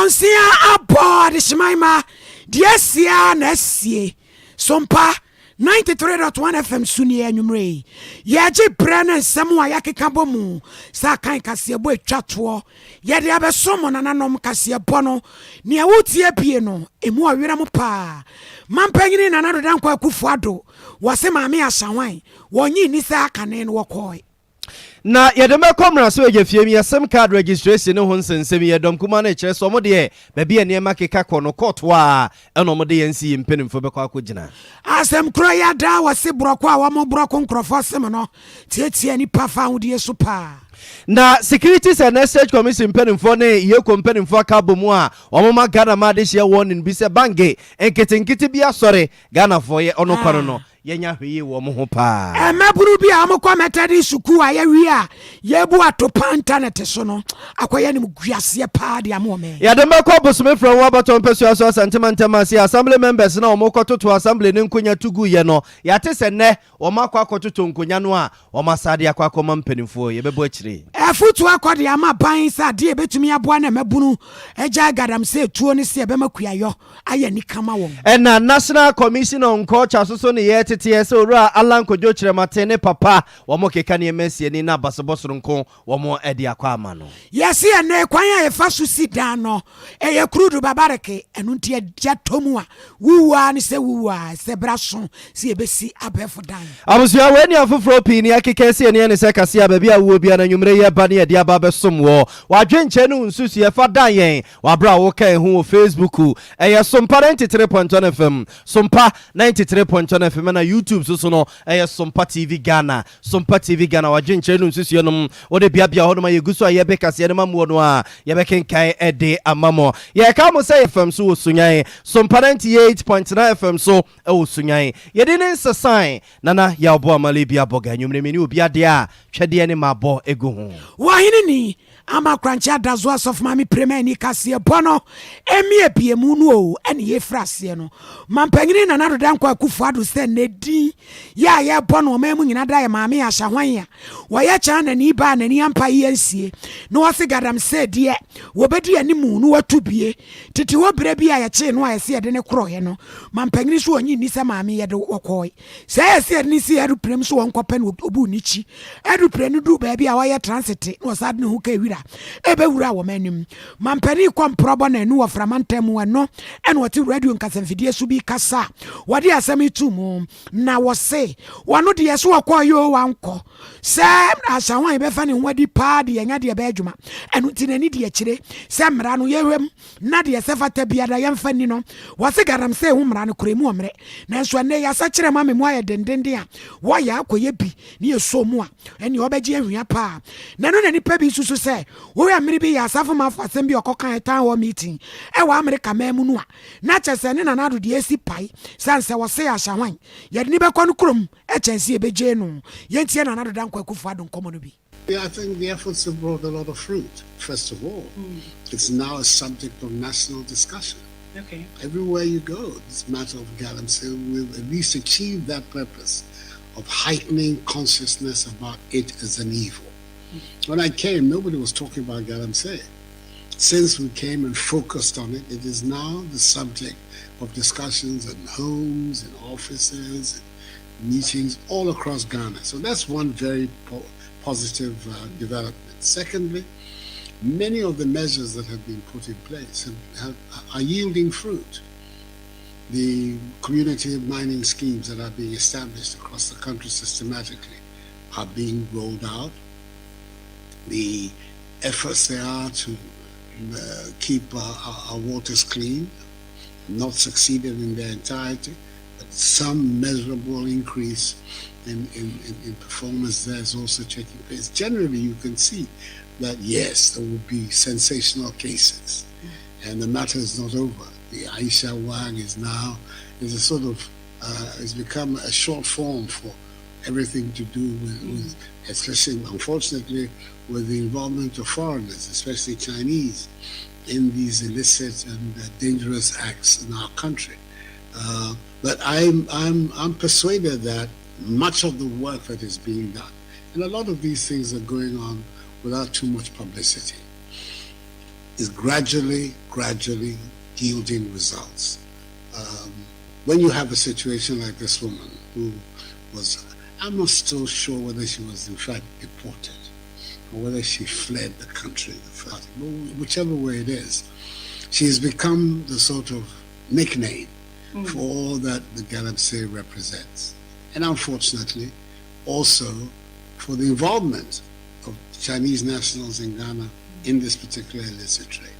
Nnɔnsia abɔ adehyeman ma deɛ asie ara na asie. Sompa 93.1 FM so nie anwummerɛ yi. Yɛregye berɛ ne nsɛm a yɛakeka bɔ mu sɛ akan kaseɛbɔ ɛtwa toɔ. Yɛde abɛso mo nananom kaseɛbɔ no. Nea wotie bie no, ɛmu ɔwerɛ mo paa. Mampanyini Nana Addo Dankwa Akufo Addo, wɔse Maame Ahyɛhwan, wɔnnye nni sɛ akane no wɔkɔɔe. Na yɛde mɛkɔ mmarahyɛbadwa fie mu yɛ sim card registration ne ho nsɛnsɛm yi ɛdɔm kumaa no rekyerɛ sɛ wɔn deɛ baabi a nneɛma keka kɔ no court hɔ ara ɛna wɔn de yɛn si yi mpanimfoɔ bɛkɔ akɔgyina. Asɛm korɔ yi ada wɔse borɔko a wɔn borɔko nkorɔfoɔ sem no tiatia nipa fahodie so paa. Na Securities and Exchange Commission mpanimfoɔ ne EOCO mpanimfoɔ aka abɔ mu a wɔn ma Ghana ma adehyeɛ warning bi sɛ bange nketenkete bi asɔre Ghanafoɔ yɛ ɔno kwan no Yɛnya ahwɛyie wɔ wɔn ho paa. Mmabunu bi a wɔkɔ Methodist sukuu a yɛawie a yɛrebu atopa intanɛt so no akɔyɛ animguaseɛ paa de ama wɔn. Yɛde mɛkɔ bosome frɛ ho abatoɔ mpɛsua so Asante mantam ase Assembly members no a wɔkɔtoto Assembly no nkonya to guiɛ no, yɛate sɛ nnɛ wɔn akɔ akɔtoto nkonya no a wɔn asan de akɔ akɔma mpanimfoɔ. Yɛbɛbɔ akyire. Afotuo akɔ de ama aban sɛ adeɛ a ɛbɛtumi aboa na mmabunu agyae galamsey tuo ne sɛ ɛbɛma kuayɔ ayɛ anika ma wɔn. Ɛna National Commission on Culture so so ne yɛ teteɛ sɛ Owura Allan Kojo Kyerematen ne papa wɔn keka nneɛma asi ani na abasobɔ soronko wɔn de akɔ ama no. Yɛse ɛnɛ kwan a yɛfa so si dan no ɛyɛ crude babareke ɛno nti agya tɔ mu a wuwu ara ne sɛ wuwu ara sɛ bra so sɛ yɛbɛsi abɛɛfo dan. Abusua, wei ne afoforɔ pii ne akeka asi ani ɛne sɛ kaseɛ a baabi a wowɔ biara no anwumerɛ yi ɛba ne yɛde aba abɛsom wɔ. W'adwenkyerɛ ne wo nsusuiɛ fa dan yɛn Wɔ bere a woka ehu wɔ Facebook, ɛyɛ Sompa 93.1 FM, Sompa 93.1 FM, ɛna YouTube so so no, ɛyɛ Sompa TV Ghana, Sompa TV Ghana. W'adwenkyerɛ no nsusuiɛ nom, wode beabea hɔ nom a yɛgu so a yɛbe kaseɛ no ma muo no a, yɛbɛkenkan de ama mo. Yɛka mo sɛ FM so wɔ Sunyan, Sompa 98.9 FM so wɔ Sunyan. Yɛdi ne nsesan, Nana Yaw Boamale Biabɔga, anwummere me ne obi adeɛ a twɛdeɛ ne mabɔ gu ho. Wɔ ni Ama korankye adazo asɔfo maame prema ani kaseɛ bɔ no ɛmi abiemu no o ɛne yɛfiri aseɛ no mampanyini Nana Addo Dankwa Akufo Addo sɛ nɛ din yɛ a yɛbɔ no ɔman mu nyina da yɛ maame Asha hwan a wɔyɛ kyan nani baa nani ampa yi ansie na wɔse gadamsɛ deɛ wɔbɛdi animu no watu bie tete hɔ berɛ bi a yɛkyee no a yɛse yɛde ne korɔeɛ no mampanyini so ɔnyi nni sɛ maame yɛde wɔkɔe Sɛ ɛyɛ sɛ yɛde no si aeroplane mu so wɔnkɔpɛ no, obuu ne kyi. Aeroplane no duu baabi a wɔyɛ transit na wɔsan de ne ho kaa wira ɛbɛwuraa wɔn anim. Mampanin kɔ mporɔbɔ na anu wɔ frama ntam mu ɛno ɛna ɔte radio nkasamfidie so bi kasa a wɔde asɛm yi too mu na wɔse wɔno deɛ so wɔkɔɔ yoo wankɔ sɛ ahyɛho a yɛbɛfa ne ho adi paa de yɛnya deɛ ɛbɛyɛ adwuma ɛno nti n'ani di akyire sɛ mmara no yɛhwɛ mu Na deɛ ɛsɛ fata biara yɛmfa nni no. Wɔse galamsey ho mmara no kora emu ɔmmerɛ. Nanso ɛnnɛ yi asakyera mu ama emu ayɛ dendenden a wɔyɛ akɔyɛ bi ne yɛsɔ mu a ɛnneɛ wɔbɛgye ahwia paa. Na ɛno na nnipa bi susu sɛ wohwɛ mmere bi yɛ asafo mafo asɛm bi a ɔkɔkaeɛ town hall meeting ɛwɔ Amerika man mu no a na kyerɛ sɛ ne Nana Addo deɛ asi pae sane sɛ wɔse ahyɛ hwan yɛde no bɛkɔ no kurom kyɛn sɛ yɛbɛgyee no. Yɛntie Nana Addo Dankwa Akufo Addo nkɔmmɔ no bi. Yeah, I think the efforts have brought a lot of fruit, first of all. It's now a subject of national discussion. Okay. Everywhere you go, this matter of galamsey will at least achieve that purpose of heightening consciousness about it as an evil. When I came, nobody was talking about galamsey. Since we came and focused on it, it is now the subject of discussions in homes and offices and meetings all across Ghana. So that's one very po positive development. Secondly, many of the measures that have been put in place are yielding fruit. The community mining schemes that are being established across the country systematically are being rolled out. The efforts there are to keep our waters clean, not succeeded in their entirety, but some measurable increase in, in, in, in performance there is also taking place. Generally, you can see that yes, there will be sensational cases, and the matter is not over. The Aisha Huang is now is a sort of has become a short form for everything to do with, with especially unfortunately with the involvement of foreigners, especially Chinese, in these illicit and dangerous acts in our country. But I'm I'm I'm persuaded that much of the work that is being done, and a lot of these things are going on without too much publicity. is gradually, gradually yielding results. Um, when you have a situation like this woman who was, I'm not still sure whether she was in fact deported or whether she fled the country, whichever way it is, she has become the sort of nickname for all that the Galamsey represents. And unfortunately, also for the involvement of Chinese nationals in Ghana in this particular illicit trade.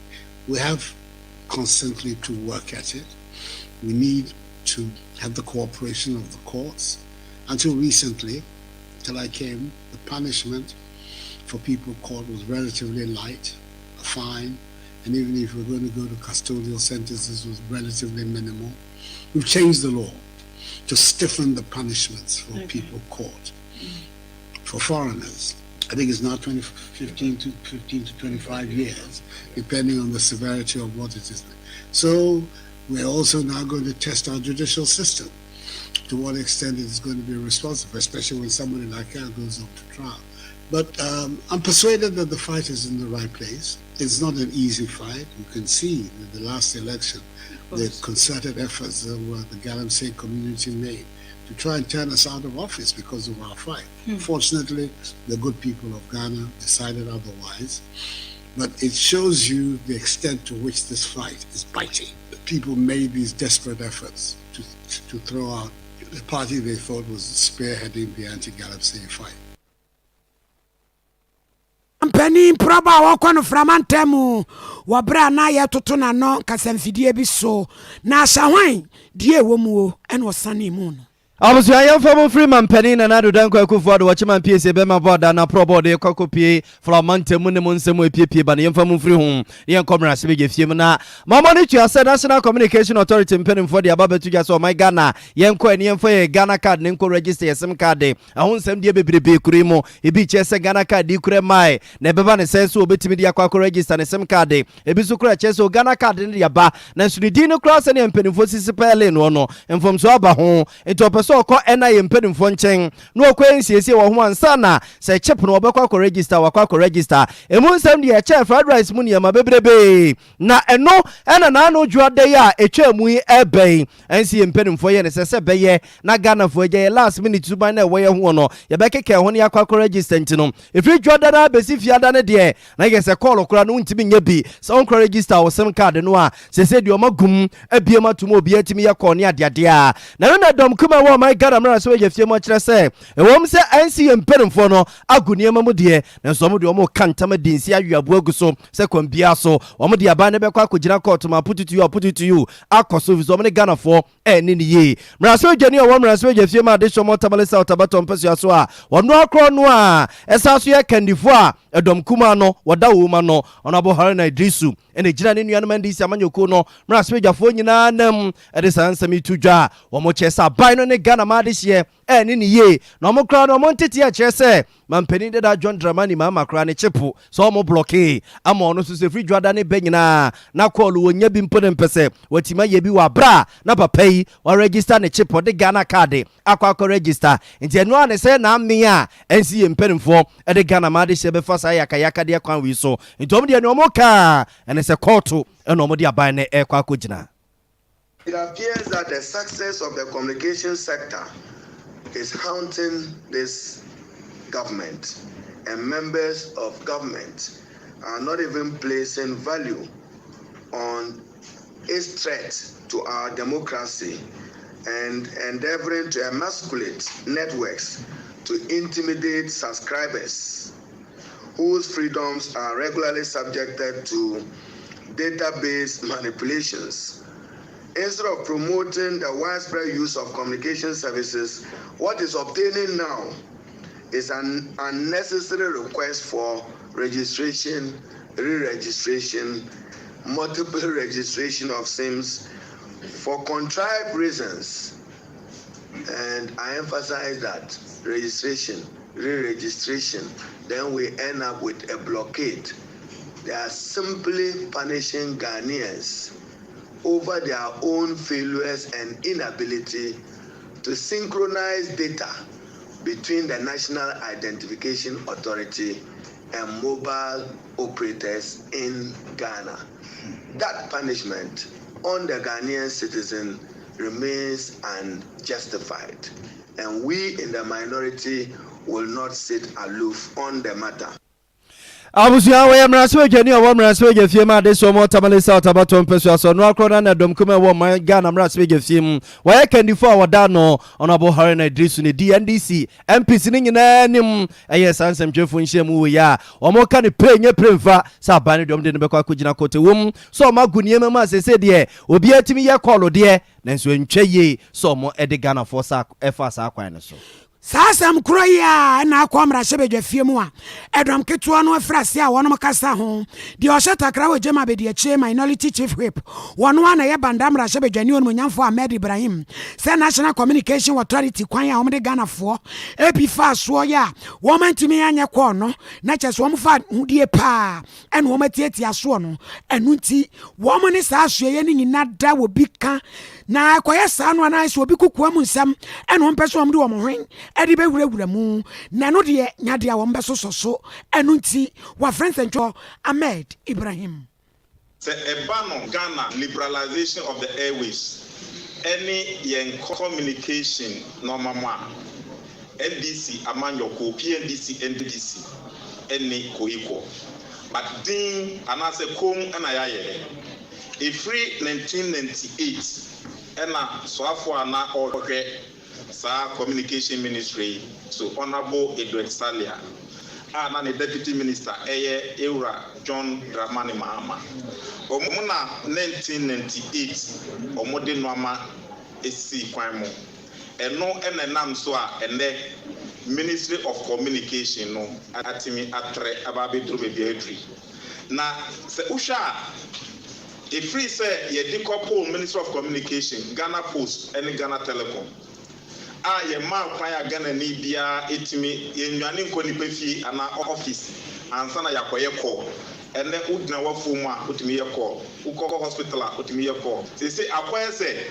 We have constantly to work at it. We need to have the cooperation of the courts. Until recently, till I came, the punishment for people caught was relatively light, a fine, and even if we're going to go to custodial sentences was relatively minimal. We've changed the law to stiffen the punishments for people caught. For foreigners, I think it's now 20, 15 to 15 to 25 years, depending on the severity of what it is. So we're also now going to test our judicial system to what extent it is going to be responsive, especially when somebody like her goes up to trial. But I'm persuaded that the fight is in the right place. It's not an easy fight. You can see that the last election, the concerted efforts that were the Galamsey community made to try and turn us out of office because of our fight. Fortunately, the good people of Ghana decided otherwise. But it shows you the extent to which this fight is biting. The people made these desperate efforts to, to throw out the party they thought was spearheading the anti-Galamsey fight. Mpanin mprɔbɔ a wɔkɔ no frama ntam wɔ berɛ a na yɛtoto n'ano kasamfidie bi so na ahyɛ deɛ ɛwɔ mu o ɛna ɔsane mu no. Abusua, yɛmfa mo mfiri mampanin Nana Addo Dankwa Akufo Addo wɔkyema mpiesie bɛma bɔ ada na prɔbɔ de kɔ akɔpie flamantam mu ne mo nsɛm epiepie ba no, yɛmfa mo mfiri ho ne yɛnkɔ mmarahyɛ bɛgya fie mu na mama no tua sɛ National Communication Authority mpanimfoɔ de aba bɛto dwa sɛ ɔman Ghana yɛnkɔ ani yɛmfa yɛ Ghana Card ne nkɔ register yɛ SIM card. Ɛho nsɛm deɛ bebrebe kuro yi mu ebi kyerɛ sɛ Ghana Card yi kura mae na ɛbɛba ne sɛn so obɛtumi de akɔ akɔ register ne SIM card. Ebi nso kura kyerɛ sɛ Ghana Card no de aba, nanso ne din no kura sɛdeɛ mpanimfoɔ sisi pɛɛle noɔ no, mfomsoɔ aba ho, nti ɔpɛ sɛ ɔkɔ ɛna yɛ mpanimfoɔ nkyɛn na ɔkɔ nsiesie wɔ ho ansa na sɛ chip no wɔbɛkɔ akɔ register, wakɔ akɔ register. Emu nsɛm deɛ ɛkyɛ fried rice mu nneɛma bebrebe na ɛno ɛna n'ano dwoada yi a ɛtwa mu yi ɛbɛn ɛnsi yɛ mpanimfoɔ yɛ ne sɛ sɛ bɛyɛ na Ghanafoɔ agya yɛ last minute suban na ɛwɔ yɛ ho no, yɛbɛkeka ɛho no yɛakɔ akɔ register. Nti no ɛfiri dwoada no abɛsi fiada no deɛ, na yɛ sɛ call koraa no wontumi nyɛ bi sɛ wonkɔ register wo SIM card no a, sɛsɛ deɛ ɔma gum abiem atom obi atumi yɛ call ne adeadeɛ a na ɛno na dɔm kuma wɔ ɔman Ghana mmara sɛ wɔyɛ fie mu akyerɛ sɛ ɛwɔm sɛ ɛnsi yɛ mpanimfoɔ no agu nneɛma mu deɛ, nanso ɔmo deɛ ɔmo ka ntam adi nsi awe aboa gu so sɛ kwan biara so ɔmo de aban no bɛkɔ akɔgyina kɔɔto ma apututu apututu akɔ so fi so ɔmo ne Ghanafoɔ ɛne ne yie. Mmarahyɛbadwani a ɔwɔ mmarahyɛbadwa fie mu ade hyɛ ɔmo Tamale South abatɔ mpɛsua so a ɔno akorɔ no a ɛsan so yɛ kandifoɔ a ɛdɔm kuma no wɔda wɔ mu no, ɔno Haruna Idrisu, ɛna gyina ne nuanom NDC amanyɔkuo no mmarahyɛbadwafoɔ nyinaa nam ɛde saa nsɛm yi to dwa a wɔn kyerɛ sɛ aban no ne Ghana ma adehyeɛ ɛne ne yie na ɔmo koraa no ɔmo ntete akyerɛ sɛ mampanin deda John Dramani Mahama koraa ne chip sɛ ɔmo block ama ɔno nso sɛ firi dwada ne bɛ nyinaa na call wɔnya bi mpo ne mpɛ sɛ wɔtumi ayɛ bi wɔ aberɛ a na papa yi wɔregister ne chip, ɔde Ghana Card akɔ akɔ register. Nti ɛno a ne sɛ n'ame a ɛnsi yɛ mpanimfoɔ ɛde Ghana ma adehyɛ bɛfa saa yakayakadeɛ kwan wei so. Nti ɔmo deɛ ne ɔmo kaa ɛne sɛ kɔɔto ɛna ɔmo de aban no ɛkɔ akɔgyina. It appears that the success of the communication sector is haunting this government, and members of government are not even placing value on its threat to our democracy and endeavoring to emasculate networks to intimidate subscribers whose freedoms are regularly subjected to database manipulations. Instead of promoting the widespread use of communication services, what is obtaining now is an unnecessary request for registration, re-registration, multiple registration of SIMs for contrived reasons. And I emphasize that registration, re-registration, then we end up with a blockade. They are simply punishing Ghanaians over their own failures and inability to synchronize data between the National Identification Authority and mobile operators in Ghana. That punishment on the Ghanaian citizen remains unjustified, and we in the minority will not sit aloof on the matter. Abusua, wɔyɛ mmarahyɛbadwani a ɔwɔ mmarahyɛbadwa fie mu adesoɔ mu Tamale South abatoɔ mpɛsua so. Ɔno akorɔ no na dɔm kum ɛwɔ ɔman Ghana mmarahyɛbadwa fie mu. Wɔyɛ kandifo a wɔda no Honorable Haruna Iddrisu ne di NDC MPs no nyinaa anim. Ɛyɛ saa nsɛmtwerɛfoɔ nhyia mu wɔ yi a wɔn ka ne pere nye pere mfa sɛ aban no deɛ, wɔn de no bɛkɔ akɔgyina kɔtɛ wɔm sɛ wɔn agu nneɛma mu a sese deɛ obiara tumi yɛ call deɛ, nanso ntwa yie sɛ wɔn de Ghanafoɔ sa ɛfa saa kwan no so. Saa asɛm korɔ yi a ɛna akɔ mmarahyɛbadwa fie mu a ɛdɔm ketewa no afiri ase a wɔnom kasa ho deɛ, ɔhyɛ Takra wɔ gyama abɛdiakyire Minority Chief Whip, wɔno a na ɛyɛ Banda mmarahyɛbadwani Onimonyamfoɔ Ahmed Ibrahim, sɛ National Communication Authority kwan a wɔmde Ghanafoɔ ebi fa soɔ yɛ a wɔn antumi anyɛ kɔɔ no na kyerɛ sɛ wɔn fa hodie paa ɛna wɔn atiatia soɔ no. Ɛno nti wɔn ne saa asoɛyɛ no nyinaa da wɔ bi ka na ɛkɔyɛ saa no anaa sɛ obi kukua mu nsɛm ɛna wɔn pɛ sɛ wɔn de wɔn hwen ɛde bɛwurawura mu na ɛno deɛ nyadeɛ a wɔn bɛsosɔ so. Ɛno nti wafrɛ nsɛntwɛ Ahmed Ibrahim. Sɛ ɛba no Ghana liberalization of the airways ɛne yɛn communication nɔɔma mu a, NDC amanyɔkuo, PNDC NDC ɛne koikɔ, but din anaasɛ kom ɛna yɛayɛ. Ɛfiri 1998 ɛna soafoɔ a na ɔrehwɛ saa communication ministry so, Honourable Edward Salia, a na ne deputy minister ɛyɛ Ewura John Dramani Mahama, wɔn na 1998 wɔn de nneɛma esi kwan mu. Ɛno ɛna ɛnam so a ɛnɛ Ministry of Communication no atumi atrɛ aba abɛduru baabi a aduri. Na sɛ wohwɛ a, ɛfiri sɛ yɛde kɔpoo Ministry of Communication, Ghana Post ɛne Ghana Telecom a yɛmaa kwan a Ghana ni biara ɛtumi yɛnnwane nkɔ nipa fie anaa office ansa na yɛakɔyɛ call. Ɛnɛ wogyina wafuo mu a wotumi yɛ call, wokɔ hospital a wotumi yɛ call. Sese akɔyɛ sɛ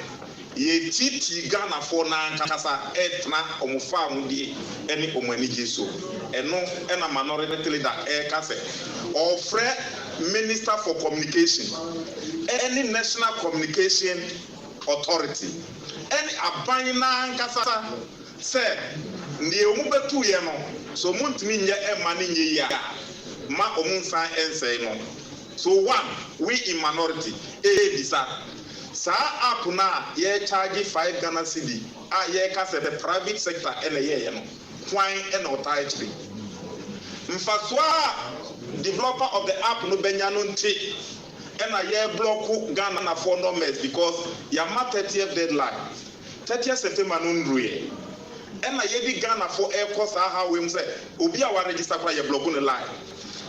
yɛtiitii Ghanafoɔ n'ankasa ɛtena ɔmo fa ahodie ɛne ɔmo anigye so. Ɛno ɛna Minority Leader ɛɛka sɛ ɔfrɛ Minister for Communication ɛne National Communication Authority ɛne aban n'ankasa sɛ deɛ ɔmo bɛtu yɛ no so, ɔmo ntumi nyɛ ɛma ne nyɛ yie a, ma ɔmo nsan ɛnsɛe no. So one, we in minority ebisa saa app na yɛ charge 5 Ghana cedi a yɛreka sɛ the private sector ɛna ɛyɛɛyɛ no, kwan ɛna ɔtaa akyire mfasoɔ a developer of the app no bɛnya no nti ɛna yɛ block Ghanafoɔ numbers, because yɛama 30th deadline, 30th September no nduruyɛ, ɛna yɛdi Ghanafoɔ ɛrekɔ saa ha wei mu sɛ obi a waregister koraa yɛ block ne line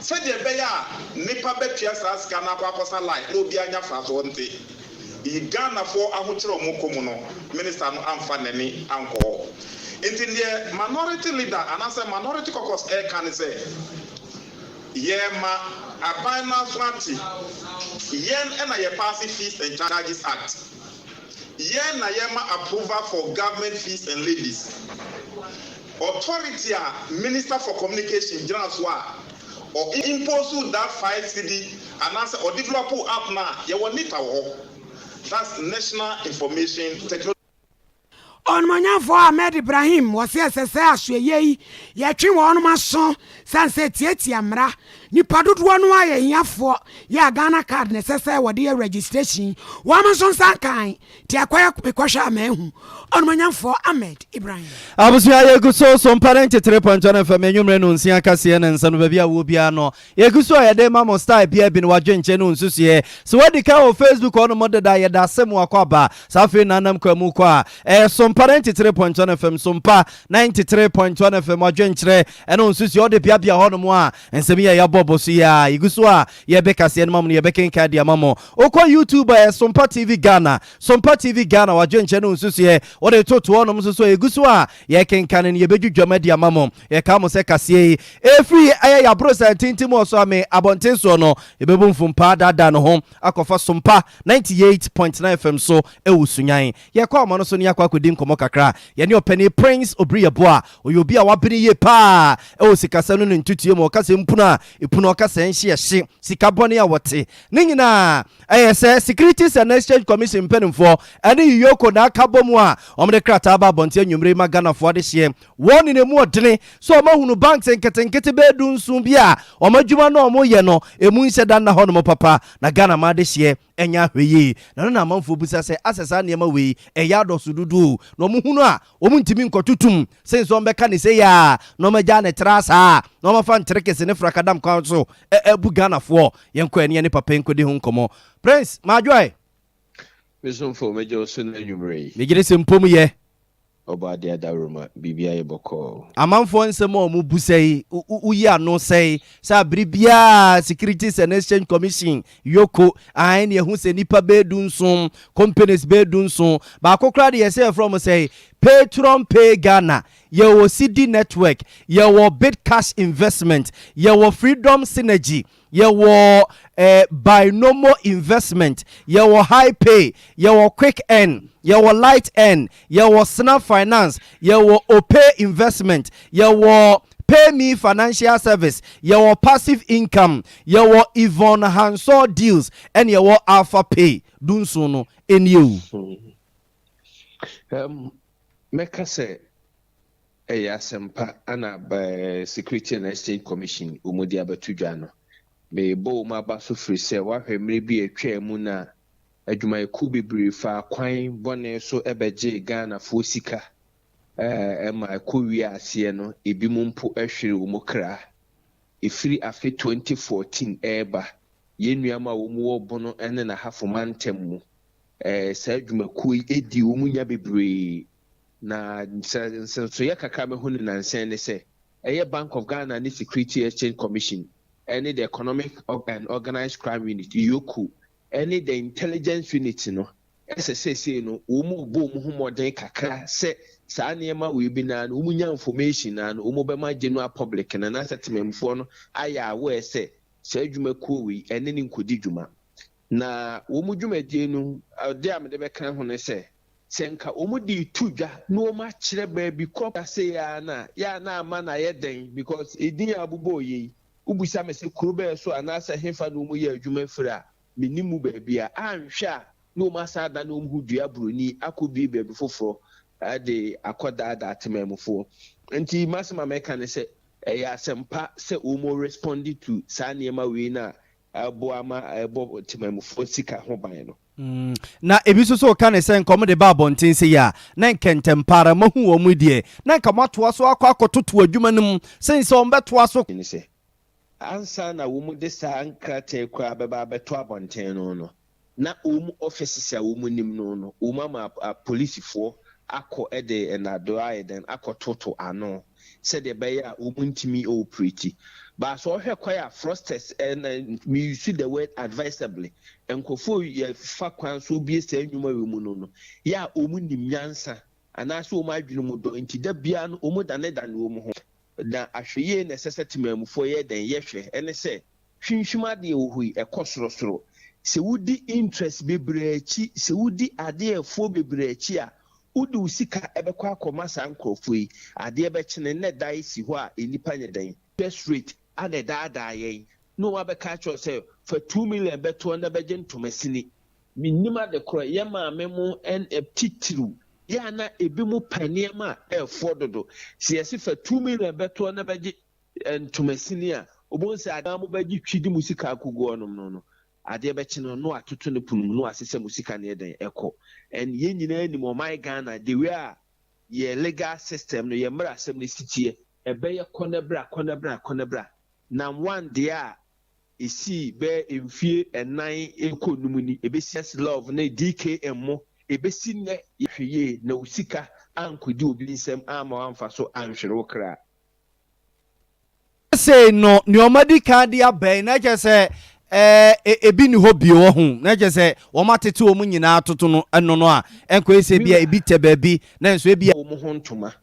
sɛdeɛ ɛbɛyɛ a nipa bɛtua saa sika no akɔ akɔsa line na obi anya fasoɔ. Nti yi Ghanafoɔ ahokyerɛ a wɔn kɔ mu no, minister no amfa n'ani ankɔ hɔ. Nti deɛ Minority Leader anaasɛ Minority Caucus ɛreka ne sɛ yɛma aban no aso ate yɛn ɛna yɛ pass Fees and Charges Act, yɛn na yɛma approval for government fees and levies authority a Minister for Communication gyina so a ɔ impose that 5 cedi anaasɛ ɔ develop app na yɛwɔ NITA wɔ hɔ, that's National Information Technology. Ɔnomonyamfoɔ Ahmed Ibrahim wɔse ɛsɛ sɛ asoɛyɛ yi yɛtwe wɔnom aso sane sɛ tiatia mmara. Nipa dodoɔ no a yɛ hiafoɔ yɛ a Ghana Card na ɛsɛ sɛ wɔde yɛ registration, wɔn nso nsa nkan nti akɔyɛ mekɔhwɛ a maahu. Ɔnomonyamfoɔ Ahmed Ibrahim. Abusua, yɛgu so Sompa 93.1 FM anwummerɛ no nsia kaseɛ ne nsa no baabi a wɔ biara no, yɛgu so a yɛde ma mo style bia bi no wadwenkyɛ no nsusuɛ. Sɛ wadi ka wɔ Facebook hɔ nom deda, yɛda asɛm wakɔ aba saa. Afei nanam kwa mu kɔ a ɛyɛ Sompa 93.1 FM, Sompa 93.1 FM, wadwenkyerɛ ɛne nsusuɛ ɔde biabia hɔ nom a nsɛm yi a yɛabɔ bɔ so yi a yɛgu so a yɛbɛkaseɛ no ma mo no, yɛbɛkenka de ama mo. Wokɔ YouTube a, ɛyɛ Sompa TV Ghana, Sompa TV Ghana, wadwenkyerɛ no nsusuɛ wode totoɔ nom nso so a yɛgu so a yɛkenka no no, yɛbɛdwidwam adi ama mo. Yɛka mo sɛ kaseɛ yi ɛfiri ɛyɛ yɛaboro sɛ ntintim wɔ so ame abɔnten soɔ no, yɛbɛbu mfompaa daadaa no ho akɔfa Sompa 98.9 FM so ɛwɔ Sunyan. Yɛkɔ ama no so ne yɛakɔ akɔdi nkɔmmɔ kakra. Yɛne ɔpani Prince Obiri Yɛboa, ɔyɛ obi a wabene yie paa ɛwɔ sikasɛm no ne ntutuo mu. Ɔka sɛ mpono a Epunu ɔkasa nhye ɛhye, sika bɔne a wɔte. Ne nyinaa ɛyɛ sɛ Securities and Exchange Commission mpanimfoɔ ɛne EOCO na aka bɔ mu a wɔde krataa ba abɔnten anwummere yi ma Ghanafoɔ adehyeɛ. Wɔn ne mu ɔdene sɛ wɔahunu banks nketenkete bɛyɛ 17 bi a wɔn adwuma no a wɔyɛ no emu nhyɛ da nna hɔnom papa na Ghana ma adehyeɛ ɛnyɛ ahwɛ yie. Na no na amanfoɔ bisa sɛ asɛ saa nneɛma wei ɛyɛ adɔso dodo o, na wɔhunu a wɔntumi nkɔtotom sen sɛ wɔbɛka ne sei a na wɔagyaa ne tra saa na wɔafa nterekese ne frakadam kwan so abu Ghanafoɔ. Yɛnkɔ ɛne yɛne papa yi nkɔdi ho nkɔmmɔ. Prince, Maadwoɛ. Me somfo, mɛgye wo so nnɛ anwummerɛ yi. Megyedi sɛ mpom yɛ. Ɔbɔadeɛ adaworoma, biribi ayɛ bɔkɔɔ. Amanfoɔ nsɛm a wɔn bu sɛe, woyi ano sɛe, sɛ abere biara Securities and Exchange Commission, EOCO, ae ne ɛho sɛ nnipa bɛyɛ 17, companies bɛyɛ 17, baako koraa deɛ yɛsɛ yɛfrɛ wɔn sɛe, Patron Pay Ghana, yɛwɔ CD Network, yɛwɔ Bitcash Investment, yɛwɔ Freedom Synergy, yɛwɔ Binomo Investment, yɛwɔ High Pay, yɛwɔ Quick N, yɛwɔ Light N, yɛwɔ Snap Finance, yɛwɔ Opay Investment, yɛwɔ Pay Me Financial Service, yɛwɔ Passive Income, yɛwɔ Yvonne Hansol Deals, ɛne yɛwɔ Alpha Pay. 17 no ɛnie o. Mɛka sɛ ɛyɛ asɛmpa ana Security and Exchange Commission wɔn de abɛto dwa no. Meebɔ wɔn aba so firi sɛ wahwɛ mmerɛ bi a atwa mu na adwumayɛkuo bebree fa kwan bɔne so bɛgye Ghanafoɔ sika ɛma ɛkɔ wie aseɛ no, ebi mu mpo hwere wɔn kra. Ɛfiri afe 2014 ɛreba, yɛn nnuama a wɔn wɔ Bono ne n'Ahafo mantam mu, saa adwumakuo yi di wɔn nya bebree. Na nsonsoyɛ kakra mehu no nansɛn ne sɛ ɛyɛ Bank of Ghana ne Security Exchange Commission ɛne the Economic and Organized Crime Unit, EOCO, ɛne the Intelligence Unit no, ɛsɛ sɛsei no wɔn mu bɔ wɔn ho mmɔden kakra sɛ saa nneɛma wei bi naa no, wɔn nya information naa no, wɔn bɛma general public na n'asɛ temamufoɔ no ayɛ aware sɛ saa adwumakuo wei ɛne ne nkɔdi dwuma. Na wɔn dwumadie no, ɔde a mede bɛka ho ne sɛ nka wɔn de tu dwa na wɔn akyerɛ baabi kɔ ase ya na ya na ama na ayɛ den, because edin a abobɔ yɛ yi, wobusa me sɛ kuro bɛyɛ so anaasɛ hefa na wɔn yɛ adwuma firi a, menim mu baabi a anhwɛ a na wɔn asa ada na wɔn ho dua buroni akɔbie baabi foforɔ de akɔdaadaa temamufoɔ. Nti masɛm a mɛka ne sɛ ɛyɛ asɛmpa sɛ wɔn respond to saa nneɛma wei na ɛboa ma ɛbɔ temamufoɔ sika ho ban no. Na ebi nso so ka ne sɛ nka ɔmo de ba abɔnten sɛ yi a, na nkɛntɛm paara mahu wɔn mu deɛ na nka mo atoa so akɔ akɔtoto adwuma no mu sɛn sɛ wɔn bɛtoa so. Ne sɛ ansa na wɔn de saa nkrataa koraa bɛba abɛto abɔnten no, na wɔn offices a wɔn nim no, wɔn ama apolisifoɔ akɔ de nnadoa ayɛ dɛn akɔtoto ano sɛdeɛ ɛbɛyɛ a wɔn ntumi operate. Baasa ɔhwɛ kwan a fraudsters, ɛna me use the word advisably, nkurɔfoɔ yɛ fa kwan so bie saa nnwuma wɔ mu no, yɛ a wɔn nim nyansa anaasɛ wɔn adwene mu dɔ, nti da biara no wɔn danedane wɔn ho. Na ahwɛyie na ɛsɛ sɛ temamufoɔ yɛ dɛn yɛhwɛ ɛne sɛ hwinhwim adeɛ wɔ hɔ yi ɛkɔ sorosoro. Sɛ wodi interest bebree akyi, sɛ wodi adeɛfoɔ bebree akyi a, wode wo sika ɛbɛkɔ akɔma saa nkurɔfoɔ yi, adeɛ bɛkyene ne da si hɔ a nnipa nyɛ dɛn interest rate ana ɛdaadaa yɛn na wɔn abɛka akyerɛ sɛ fa 2 million bɛtoɔ na bɛgye ntoma sini. Menim ade korɔ yɛ maame mo ɛn titiriw yɛ ana ebi mo pɛ nneɛma a ɛɛfoɔ dodo. Sɛ yɛsi fa 2 million bɛtoɔ na bɛgye ntoma sini a, obon sɛ adeɛ mo bɛgye twi di mo sika akogu hɔnom no, adeɛ bɛkye no no atoto ne pono mu no asesɛ mo sika ne ɛdɛn ɛkɔ. And yɛn nyinaa nim ɔman Ghana, the way a yɛ legal system no, yɛ mmerɛ asɛm no si teɛ, ɛbɛyɛ kɔ bra, kɔ bra, kɔ bra. Nam one deɛ a esii bɛɛ mfie 4 ekɔ num ni, ebesi S Love ne DKM mo ebesi nnɛ. Yɛhwɛ yie na o sika ankɔdi obi nsɛm ama wamfa so anhwere wo kra. Sei no nneɛma di kan de abɛn na kyerɛ sɛ ebi ni hɔ bio wɔ ho, na kyerɛ sɛ wɔn atete wɔn nyinaa toto no ɛno no a ɛnkɔ sɛ bi a ebi tɛ baabi na nso ebi. Wɔn ho ntoma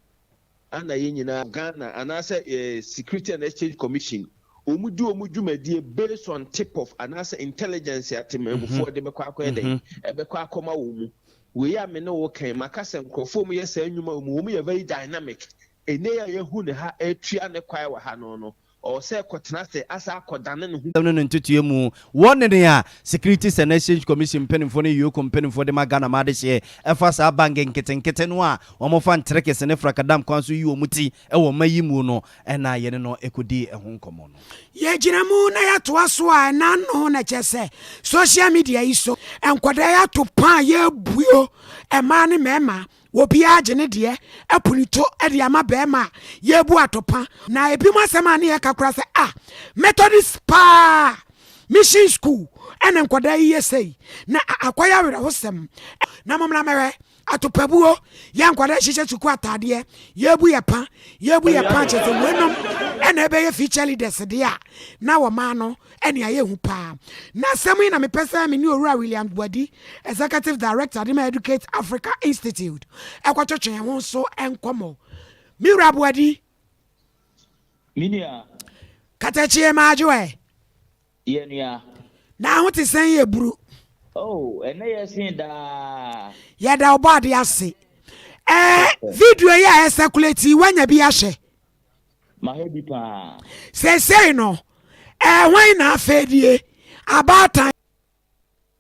ana yɛn nyinaa Ghana anaasɛ Security and Exchange Commission, wɔn di wɔn dwumadie based on tip off anaasɛ intelligence atemamufoɔ de bɛkɔ akɔyɛ dɛn ɛbɛkɔ akɔma wɔn mu. Wei a me ne wo kan maka sɛ nkurɔfoɔ mu yɛ saa nnwuma mu, wɔn yɛ very dynamic. Ene a yɛhu ne ha etua ne kwae wɔ ha no. Ɔwɔ sɛ ɛkɔtena ase asan akɔdane ne ho. No ne ntotoeɛ mu wɔ ne nea Securities and Exchange Commission mpanimfoɔ ne EOCO mpanimfoɔ de ma Ghana ma adehyeɛ ɛfa saa bank nketenkete no a wɔfa nterekese ne frakadam kwan so yi wɔn ti wɔ mma yi mu no na yɛne no kɔdii ɛho nkɔmmɔ no. Yɛgyina mu na yɛtoa so a ɛna ano na kyerɛ sɛ social media yi so nkwadaa yi ato paa yɛrebuo mmaa ne mmarima obiara gye ne deɛ apunito de ama barima a yɛrebu atopa na ebinom asɛm a ne yɛka koraa sɛ ah Methodist paa mission school ɛna nkwadaa yi yɛ sei na akɔyɛ awerɛhosɛm na mommra mɛhwɛ Atopabuo, yɛ nkwadaa hyehyɛ sukuu ataadeɛ, yɛbu yɛ pa, yɛbu yɛ pa kyerɛ sɛ weinom ɛna ɛbɛyɛ future leaders deɛ a na wɔmaa no ɛne ayɛ hu paa. Na asɛm yi na mepɛ sɛ me ne Owura Williams Boadi, Executive Director de ma Educate Africa Institute ɛkɔtwetwe ho nso nkɔmmɔ. Me wura Boadi. Me nua. Katakyie maadwo ɛ. Yɛ nua. Na ho te sɛn yɛ buru. Oh, ɛnɛ yɛ sen daa. Yɛda ɔbɔ ade ase. Ɛɛ video yi a ɛsɛkulati yi woanya bi ahwɛ? Mahwɛ bi paa. Seesei no, ɛɛ hwan na afei die? Abaatan.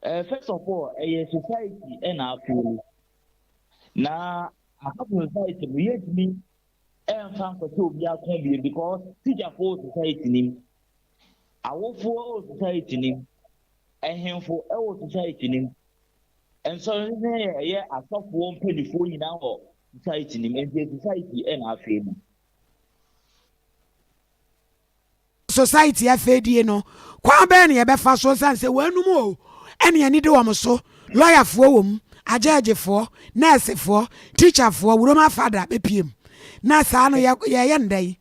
Ɛɛ first of all, ɛyɛ society ɛna afei. Na asafo society no yɛntumi ɛnfa nkɔhyɛ obi ako bio because teacherfoɔ wɔ society nim. Awofoɔ wɔ society no mu, ɛhenfo wɔ society no mu, nsɔre ne ɛyɛ asɔfoɔ mpanimfoɔ nyinaa wɔ society no mu, nti society na afei mu. Society afeedie no, kwan bɛn na yɛbɛfa so ɛsiane sɛ wɔanum o ɛne ani de wɔn so, lɔyafoɔ wɔ mu, agyɛɛgyefoɔ, nɛɛsefoɔ, tikyafoɔ, wurom afada bɛpiem na saa no yɛyɛ no dɛn?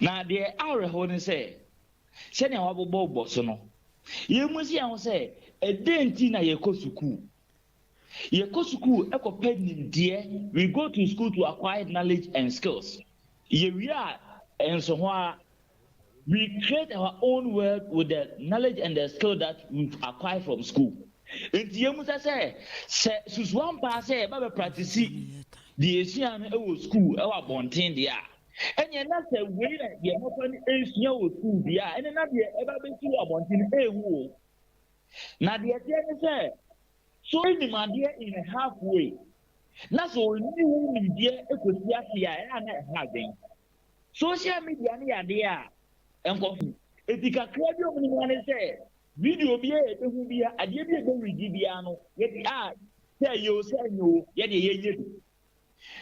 Na deɛ awerɛhow ne sɛ, sɛnea wɔabobɔbobɔ so no, yemmisa yɛn ho sɛ, 'Ɛdɛn nti na yɛkɔ sukuu? Yɛkɔ sukuu kɔpɛ nimdeɛ, we go to school to acquire knowledge and skills. Yɛwie a, ɛnso hɔ ara, we create our own world with the knowledge and the skill that we've acquired from school. Enti yemmisa sɛ, sɛ susuampa sɛ yɛba bɛpratisi deɛ yɛsua no wɔ sukuu wɔ abɔnten deɛ a, ɛneɛ na sɛ wei na yɛn mmɔfra no resua wɔ sukuu deɛ a, ɛne na deɛ ɛba bɛsi wɔ abɔnten no ɛrehu o. Na deɛ ɛteɛ ne sɛ, so nim adeɛ in a half way, na sɛ ɔnni ho nimdeɛ kɔsi ase a, ɛyɛ a na ɛha adwen. Social media no yɛ adeɛ a nkɔfo, eti kakra bi a wɔn nim ara ne sɛ, Video biara a yɛbɛhu biara, adeɛ bi a yɛbɛredi biara no, yɛde a sɛ ɛyɛ o sɛ ɛnyɛ o, yɛdeɛ yɛnyɛ bi.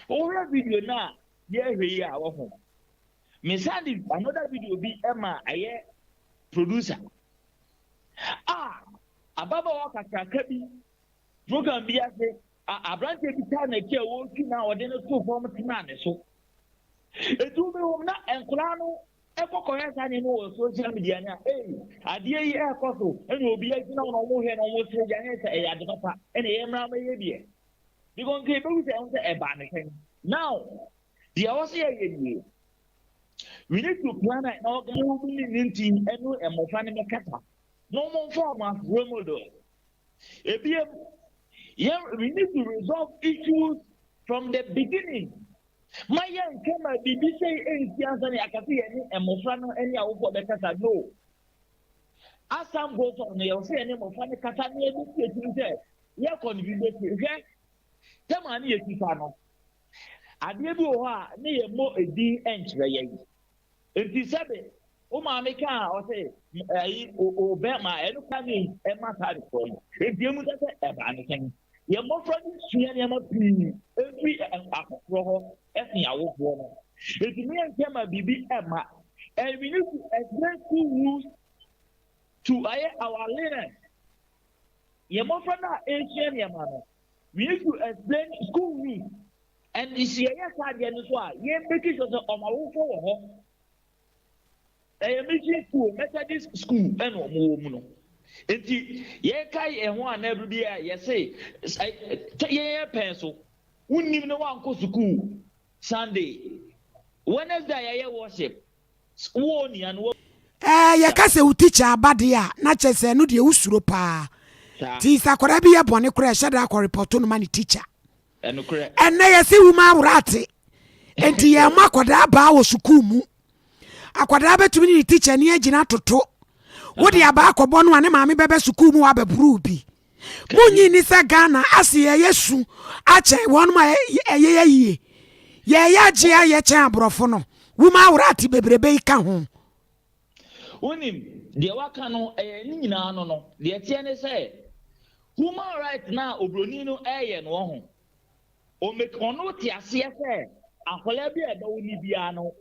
Wohwɛ video no a yɛrehwɛ yi a wɔho. Mesan de another video bi ma ɛyɛ producer a ababaawa kakraka bi program bi ase a aberanteɛ bi taa n'akyi a wɔretwi na ɔde no too fam tenaa ne so. Etu bi na nkwadaa no Ɛkɔ kɔhwɛ saa nneɛma wɔ social media no a, ei, adeɛ yi ɛrekɔ so, ɛna obi agyina hɔ na wɔhwɛ na wɔsere gya ne sɛ ɛyɛ ade papa, ɛna ɛyɛ mmara ma yɛ deɛ. Because nka yɛbɛhu sɛ ɛho sɛ ɛbaa ne sɛn. Now, deɛ ɛwɔ sɛ yɛyɛ nie, we need to plan an organ ne ne nti ɛne mmɔfra no bɛkasa na wɔmfa wɔn as role model. Ebiem, yɛn we need to resolve issues from the beginning. Ma yɛnka ma biribi sei nsi ansa na yɛaka sɛ yɛne mmofra no ne awofoɔ bɛkasa. No. As time goes on no, yɛwɔ sɛ yɛne mmofra no kasa na yɛbɛsi akyiri sɛ yɛkɔ no biribi bɛsi. Hwɛ, tɛm a ne yɛsi fa no, adeɛ bi wɔ hɔ a ne yɛmmɔ edin nkyerɛ yɛn. Enti sɛbe wo maame ka a ɔse ayi o bɛrima ɛno kora ne ɛma saa de korɔ no. Enti emu sɛ sɛ ɛbaa ne sɛn. Yɛn mmɔfra no sua nneɛma pii ɛfiri afoforɔ hɔ ɛsen awofoɔ no. Enti me yɛnkyɛ ma biribi ɛma. And we need to explain school rules to ayɛ our learners. Yɛn mmɔfra no a ɛresua nneɛma no, we need to explain school rules. And sɛ yɛyɛ saa adeɛ no so a, yɛn make sure sɛ wɔn awofoɔ wɔ hɔ. Ɛyɛ mission school, Methodist school ɛna wɔn wɔ mu no. Nti yɛka yɛn ho anaa biribi a yɛse yɛn yɛ pɛn so. Wonnim na wankɔ sukuu Sunday. Wednesday a yɛyɛ worship. Wo onua no. Ɛɛ yɛka sɛ wo tikya aba deɛ a na kyerɛ sɛ ɛno deɛ wosuro paa. Nti sɛ akwadaa bi yɛ bɔne koraa ɛhyɛ da akɔ repɔto no ma ne tikya. Ɛnnɛ yɛse wuma awora ate, enti yɛn mma akwadaa baa wɔ sukuu mu. Akwadaa bɛtumi ne ne tikyani agyina atoto. Wode abaa kɔbɔ no a ne maame bɛbɛ sukuu mu abɛboro bi. Monyi ni sɛ Ghana ase yɛyɛ su akyɛn wɔn a ɛyɛ yie. Yɛyɛ agye ayɛ kyɛn aborɔfo no. Wuma rat bebrebe yi ka ho. Wonim, deɛ waka no, ɛyɛ ne nyinaa no no, deɛ ɛteɛ ne sɛ, human right no a obroni no ɛreyɛ no, ɔho, ɔmake, ɔno te aseɛ sɛ akwadaa bi a ɛbɛwo no biara no,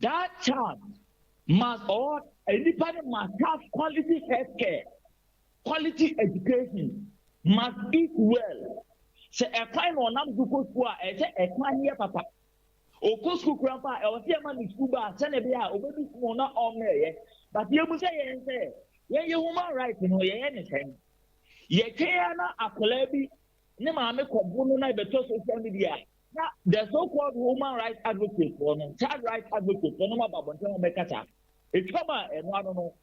that child must or nipa no must have quality health care, quality education, must eat well. Sɛ ɛkwan na ɔnam so kɔ sukuu a, ɛsɛ ɛkwan no yɛ papa. Ɔkɔ sukuu koraa mpo a, ɛwɔ sɛ yɛma no sukuu bag sɛnea ɛbɛyɛ a ɔbɛdu sukuu na ɔmmrɛeɛ. But yɛbu sɛ yɛn sɛ, yɛn yɛ human right no, yɛyɛ ne sɛn? Yɛtwɛn ara na akwadaa bi ne maame kɔbo no na ɛbɛtɔ social media na the so called human rights advocate foɔ no, child rights advocate foɔ no aba abɔnten wɔn bɛkasa. Etwam a ɛno ano no.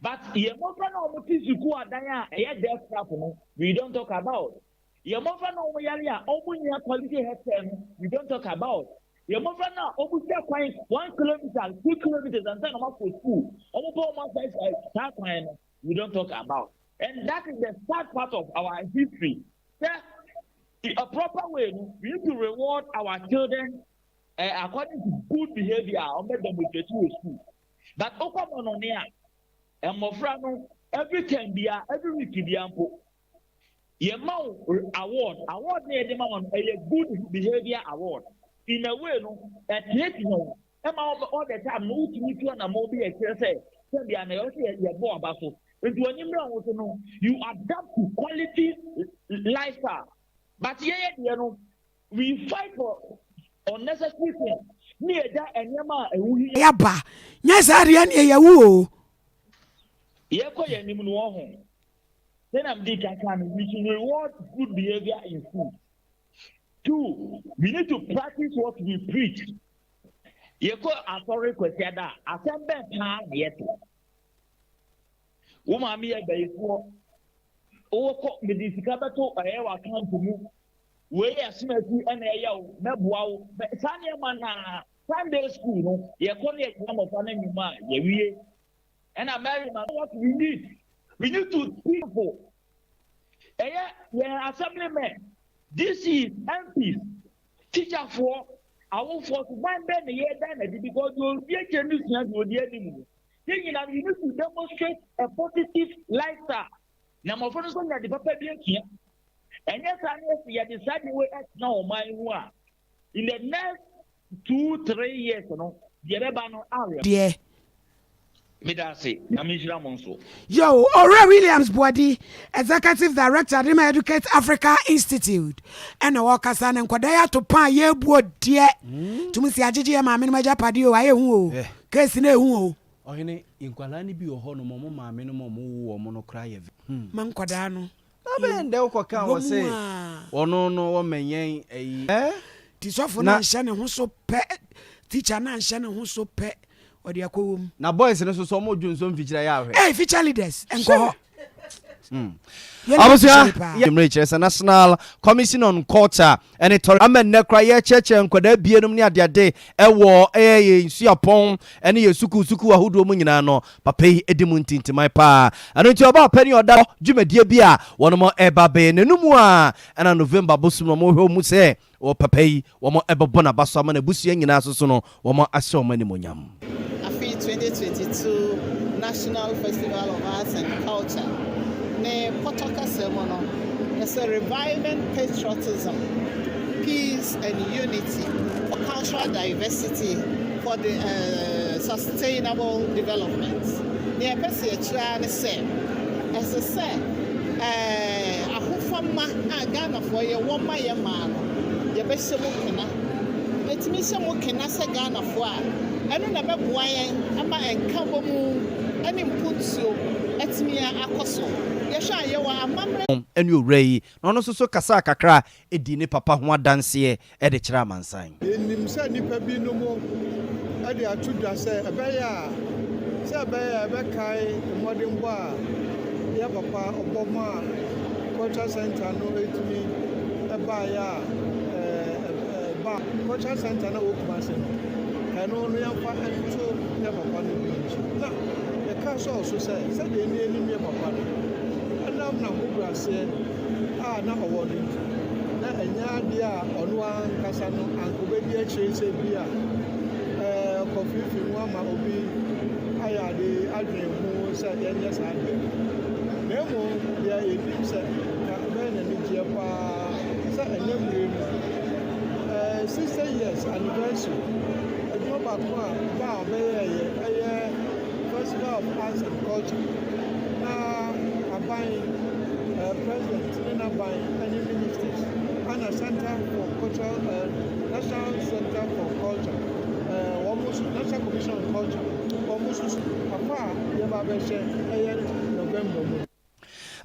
But yɛn mmɔfra na wɔn te sukuu adan a ɛyɛ death trap no, we don't talk about. Yɛn mmɔfra no a wɔyare a wɔnnya quality health care no, we don't talk about. Yɛn mmɔfra no a wɔtwa kwan 1 kilometre, 2 kilometres ansa na wɔakɔ school, wɔn pɛ wɔn asɛe saa kwan no, we don't talk about. And that is the sad part of our history. Sɛ a proper way no, we need to reward our children according to good behavior a wɔn bɛ demonstrate wɔ school. But okɔ mɔ no ne a, mmɔfra no every term bia, every week bia mpo, yɛma wo award. Award ne yɛde ma wɔn ɛyɛ good behaviour award. In a way no, ɛtenetene wɔn ɛma wɔn all the time no wotumi tu anamɔ bi ɛkyerɛ sɛ sɛbia na ɛwɔ sɛ yɛbɔ aba so. Nti wɔn anim na wɔn so no, you adapt to quality lifestyle. But yɛyɛ deɛ no, we fight for unnecessary things. Ne yɛgya nneɛma a ɛho hia. Yaba nyɛ saa deɛ neɛ yɛwu o. Yɛkɔ yɛn anim no wɔ ho. Then I'm the can we should reward good behavior in school. Two, we need to practice what we preach. Yɛkɔ asɔre Kwasiada a, asɛm bɛn paa na yɛte? Wo maame yɛ bɛyifoɔ. Wowɔkɔ mede sika bɛto ɛyɛ wɔ account mu. Wei yɛ asomasi ɛna ɛyɛ wo, mɛboa wo. Saa nneɛma na Sunday school no, yɛkɔ ne yɛgyina mmɔfra no nnwuma a yɛwie. Ɛna Mary ma what we need. We need to people. Ɛyɛ yɛn assemblymen, DCs, MPs, teacherfoɔ, awofoɔ so ban bɛn na yɛda n'adi because deɛ obi akyerɛ no sua deɛ odi anim no. Yɛn nyinaa you need to demonstrate a positive lifestyle. Na mmɔfra no nso nya de papa bi asua. Ɛnyɛ saa ne yɛsɛ yɛde saa de wei ɛtena ɔman mu a, in the next 2, 3 years no, deɛ ɛbɛba no awerɛ. Deɛ. Meda ase, Nyame nhyira mo nso. Yo, Owura Williams Boadi, Executive Director de ma Educate Africa Institute, ɛna wɔkasa ne nkɔda yi ato pa a yɛbuo deɛ. Tumi si agyegye yɛ maame no agyapadeɛ o, ayɛ hu o. Case no ehu o. Ɔhene, nkwadaa no bi wɔ hɔ nom, ɔmo maame nom a ɔmo wo wɔn no koraa yɛ Ma nkwadaa no. Na bɛn dɛ wokɔka wɔ se ɔno no wɔmɛnyɛn ayi. Ti sɔfo no anhyɛ ne ho so pɛ, teacher no anhyɛ ne ho so pɛ, ɔde akɔwɔ mu. Na boys no so so ɔmo dwo nso mfikyire ayɛ ahwɛ. Hey, future leaders, nkɔ hɔ. Abusua mmerɛ kyerɛ sɛ National Commission on Culture ɛne tɔre ama nnɛ kora yɛkyerɛkyerɛ nkwadaa bienom ne adeade ɛwɔ ɛyɛ yɛ nsuapɔn ɛne yɛ sukuu sukuu ahodoɔ mu nyinaa no, papa yi ɛdi mu ntintiman paa. Ɛno nti ɔbaa pɛ ne ɔda dwumadie bi a wɔnom ɛba bɛyɛ n'anum a ɛna November bosom no wɔhwɛ mu sɛ wɔ papa yi wɔn ɛbɛbɔ n'aba so ama n'abusua nyinaa so so no wɔn ahyɛ wɔn animonyam. Afe 2022 National Festival of Arts and Culture ne pɔtɔ kasa mu no, yɛsɛ Reviving Patriotism, Peace and Unity for Cultural Diversity for the Sustainable Development. Nea yɛpɛ sɛ yɛkyerɛ ara ne sɛ, ɛsɛ sɛ ahofama a Ghanafoɔ yɛwɔ ma yɛ maa no, yɛbɛhyɛ mu kena. Ɛtumi hyɛ mu kena sɛ Ghanafoɔ a, ɛno na ɛbɛboa yɛn ama nkabɔ mu ne mpuntuo atumi akɔ so. Yɛhwɛ a yɛwɔ amammerɛ Ɛne owura yi na ɔno nso so kasa kakra ɛdi ne papa ho adanseɛ ɛde kyerɛ amansan. Yɛnim sɛ nnipa binom de ato dwa sɛ ɛbɛyɛ a sɛ ɛbɛyɛ a ɛbɛkae mmɔdenbɔ a yɛ papa ɔbɔ maa culture center no ɛtumi ɛbaeɛ a ɛba culture center no a ɛwɔ Kumase no. Ɛno no yɛmfa nto yɛn papa no din akyi. Na yɛka sɔɔ so sɛ, sɛdeɛ yɛn ani nim yɛn papa no, ɛnam n'ahobrɛaseɛ a na ɔwɔ no nti, na ɛnyɛ adeɛ a ɔno ankasa no anka ɔbɛdi akyire sɛ bi a ɔkɔfeefee mu ama obi ayɛ ade adwene ho sɛ yɛnyɛ saa adeɛ no. Na mmom deɛ yɛnim sɛ ka ɛbɛyɛ n'anigyeɛ paa sɛ ɛnnɛ mmerɛ mu, 60 years anniversary adwuma baako a ba a ɔbɛyɛɛyɛ ɛyɛ Festival of Arts and Culture na aban president ne n'aban ne ministers ana Center for Cultural National Center for Culture wɔn nso National Commission on Culture wɔn nso afa a yɛba abɛhyɛ ɛyɛ November mu.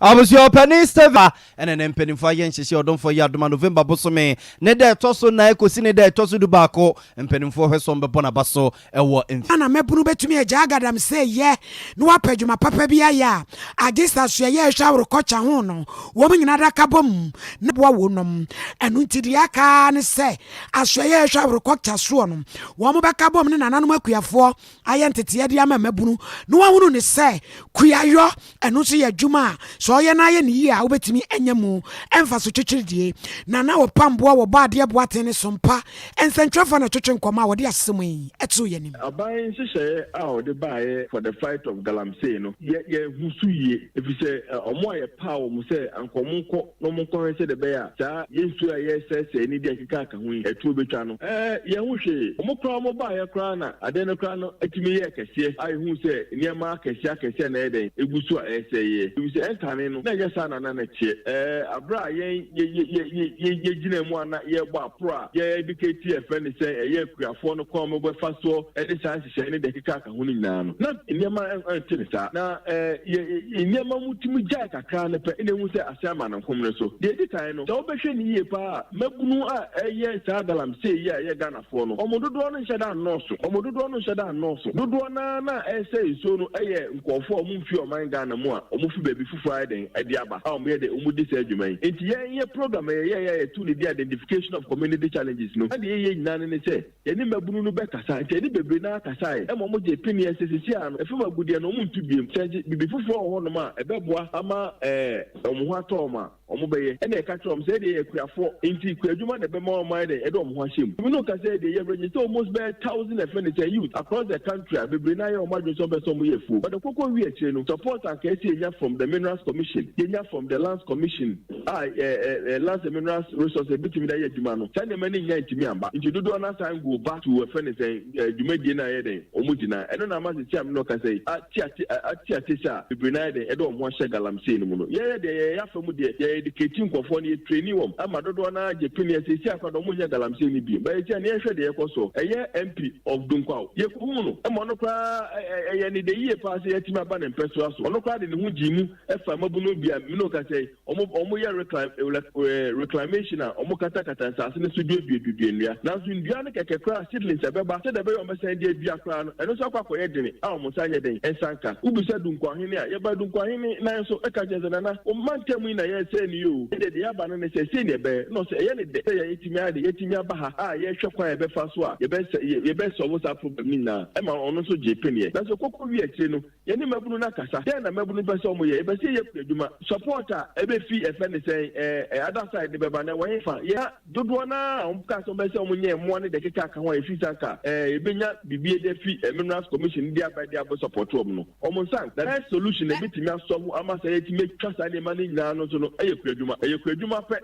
Abusua ɔpanin Stephen ɛne ne mpanimfoɔ ayɛ nhyehyɛɛ ɔdomfoɔ yi adom a November bosome ne da ɛtɔ so nan kɔsi ne da ɛtɔ so dubaako mpanimfoɔ hwɛ so wɔbɛbɔ n'aba so wɔ mfe. Ana mmabunu bɛtumi agyaa galamsey yɛ na wɔapɛ adwuma papa bi ayɛ a, agye sɛ asoɛeɛ a ɛhwɛ aworokɔkya ho no wɔn nyinaa adaka bom na boa wɔnom. Ɛno nti deɛ aka ara ne sɛ asoɛeɛ a ɛhwɛ aworokɔkya soɔ no wɔn bɛka bom ne nananom akuafoɔ ayɛ nteteɛ de ama mmabunu na wɔahunu no sɛ kuayɔ, ɛno nso yɛ adwuma a sɛ ɔyɛ na ayɛ no yie a wobɛtumi anya mu mfaso twitwiridie. Na na wɔpam boɔ wɔ Bɔadeɛ Boateng ne Sompa nsɛntwerɛfoɔ na ɛtwetwe nkɔmmɔ a wɔde asɛm yi too yɛn anim. Aban nhyehyɛeɛ a ɔde baeɛ for the fight of galamsey no, yɛ yɛnhu so yie, ɛfiri sɛ wɔn a yɛpaw wɔn sɛ anka wɔnkɔ na wɔnkɔhwɛ sɛdeɛ ɛbɛyɛ a saa yɛn nsuo a yɛresɛesɛe ne deɛ ɛkeka ho yi, ɛtoɔ bɛtwa no. Ɛɛ, yɛnhu hwee. Wɔn koraa wɔbaeɛ koraa na adeɛ no koraa no tumi yɛɛ kɛseɛ a yɛhuu sɛ nneɛma akɛseɛ akɛseɛ na ɛyɛ dɛn, ɛgu so a ɛresɛe yɛ. Ɛfiri sɛ ɛnkane no, na ɛnyɛ saa na na na ɛteɛ. Ɛɛ, aberɛ a yɛn yɛ yɛ yɛ yɛ yɛ yɛgyinaa mu a na yɛrebɔ aporo a yɛ educate yɛfrɛ no sɛn, ɛyɛ akuafoɔ no kwan a wɔbɛfa soɔ de saa nhyehyɛeɛ ne deɛ ɛkeka ho no nyinaa no, na nneɛma nte no saa. Na yɛ nneɛma mu tumi gyae kakra no pɛ na ehu sɛ ase ama no nkom no so. Deɛ edi kan no, sɛ wobɛhwɛ no yie paa a, mmabunu a ɛyɛ saa galamsey yi a ɛyɛ Ghanafoɔ no, wɔn dodoɔ no nhyɛ da nnɔɔso. Wɔn dodoɔ no nhyɛ da nnɔɔso. Dodoɔ no ara no a ɛresɛe nsuo no yɛ nkurɔfoɔ a wɔmfiri ɔman Ghana mu a wɔfiri baabi foforɔ ayɛ dɛn de aba a wɔyɛ dɛn wɔdi saa adwuma yi. Enti yɛn yɛ program a yɛyɛeɛ a yɛtoo no din Identification of Community Challenges no, na deɛ yɛyɛ nyinaa no ne sɛ, Yɛne mmabunu no bɛkasa. Nti yɛne bebree no ara kasaeɛ ma wɔgyee peneɛ sɛ seesei ara no, ɛfam agudeɛ no wɔntu biom. Sɛ nso biribi foforɔ wɔ hɔnom a ɛbɛboa ama wɔn ho atɔ wɔn a, wɔbɛyɛ. Ɛnna yɛka kyerɛɛ wɔn sɛ, Yɛn deɛ yɛyɛ akuafoɔ, nti kuadwuma na ɛbɛma wɔayɛ dɛn? Ɛde wɔn ho ahyɛ mu. Me ne wo kasa yi deɛ, yɛ register almost bɛyɛ thousand ɛfɛ ne sɛn youth across the country a bebree no ara ayɛ wɔn adwene sɛ wɔpɛ sɛ wɔyɛ afuo. But ɛkɔkɔ wie akyire no, support a anka ɛsɛ yɛnya from the Minerals Commission, yɛnya from the Lands Commission, a ɛ Lands and Minerals Resources betumi de ayɛ adwuma no, saa nneɛma no nnya ntumi amba. Nti dodoɔ no asan go back to wɔfrɛ no sɛn, dwumadie no a ɛyɛ dɛn, wɔn gyina. Ɛno na ama seesei a me ne wo kasa yi, ate ate ate ate sɛ a bebree no ayɛ dɛn, ɛde wɔn ho ahyɛ galamsey no mu no. Yɛyɛ deɛ yɛyɛ afa mu deɛ, yɛ educate nkurɔfoɔ no, yɛ traini wɔn ama dodoɔ no ara gye peneɛ. Seesei akora deɛ wɔnyɛ galamsey no bio. But seesei a ne yɛnhwɛ deɛ ɛrekɔ soɔ, ɛyɛ MP of Dunkwaw, yɛkɔhuu no ma ɔno koraa ɛyɛ ne dɛ yie paa sɛ yɛatumi aba ne mpɛsoa so. Ɔno koraa de ne ho gyee mu fa mmabunu bi a me ne wo kasa yi, Wɔn wɔyɛ reclam reclamation a wɔkatakata nsaase no so duaduaduadua nnua. Nanso nnua no kɛkɛ koraa seedlings a ɛbɛba sɛdeɛ ɛbɛyɛ a wɔbɛsan de adua koraa no, ɛno nso akɔ akɔyɛ dene a wɔn nsa nyɛ den nsa nka. Wobisa Dunkuahene a, yɛbaa Dunkuahene nan so ka kyerɛɛ no sɛ, Nana, wo mantam yi na yɛresɛe no yi oo, ɛndeɛ deɛ yɛaba no ne sɛ sei na ɛbɛyɛ. Ɛna ɔse ɛyɛ no dɛ sɛ yɛatumi ayɛ dɛ, yɛatumi aba ha a yɛrehwɛ kwan a yɛbɛfa so a yɛbɛsɛ yɛbɛsɔlvo saa problem no nyinaa. Ɛma ɔno nso gyee peneɛ. Nanso kɔkɔ wie akyire no, Yɛne mmabunu no akasa. Dɛn na mmabunu pɛ sɛ wɔyɛ? Yɛpɛ sɛ yɛyɛ kuadwuma. Support a ɛbɛfi yɛfrɛ no sɛn ɛɛ other side no bɛba no ɛwɔ hefa? Yɛn dodoɔ no ara a wɔkaa sɛ wɔbɛyɛ sɛ wɔnyɛ mmoa ne deɛ ɛkeka ka ho a yɛfiri sɛ anka ɛɛ yɛbɛnya biribi de afi Minerals Commission de aba de abɛ support wɔn no, wɔn nsa nka. The best solution a ɛbɛtumi asɔlvo ama sɛ yɛatumi atwa saa nneɛma no nyinaa no nso no yɛ kuadwuma. Ɛyɛ kuadwuma pɛ.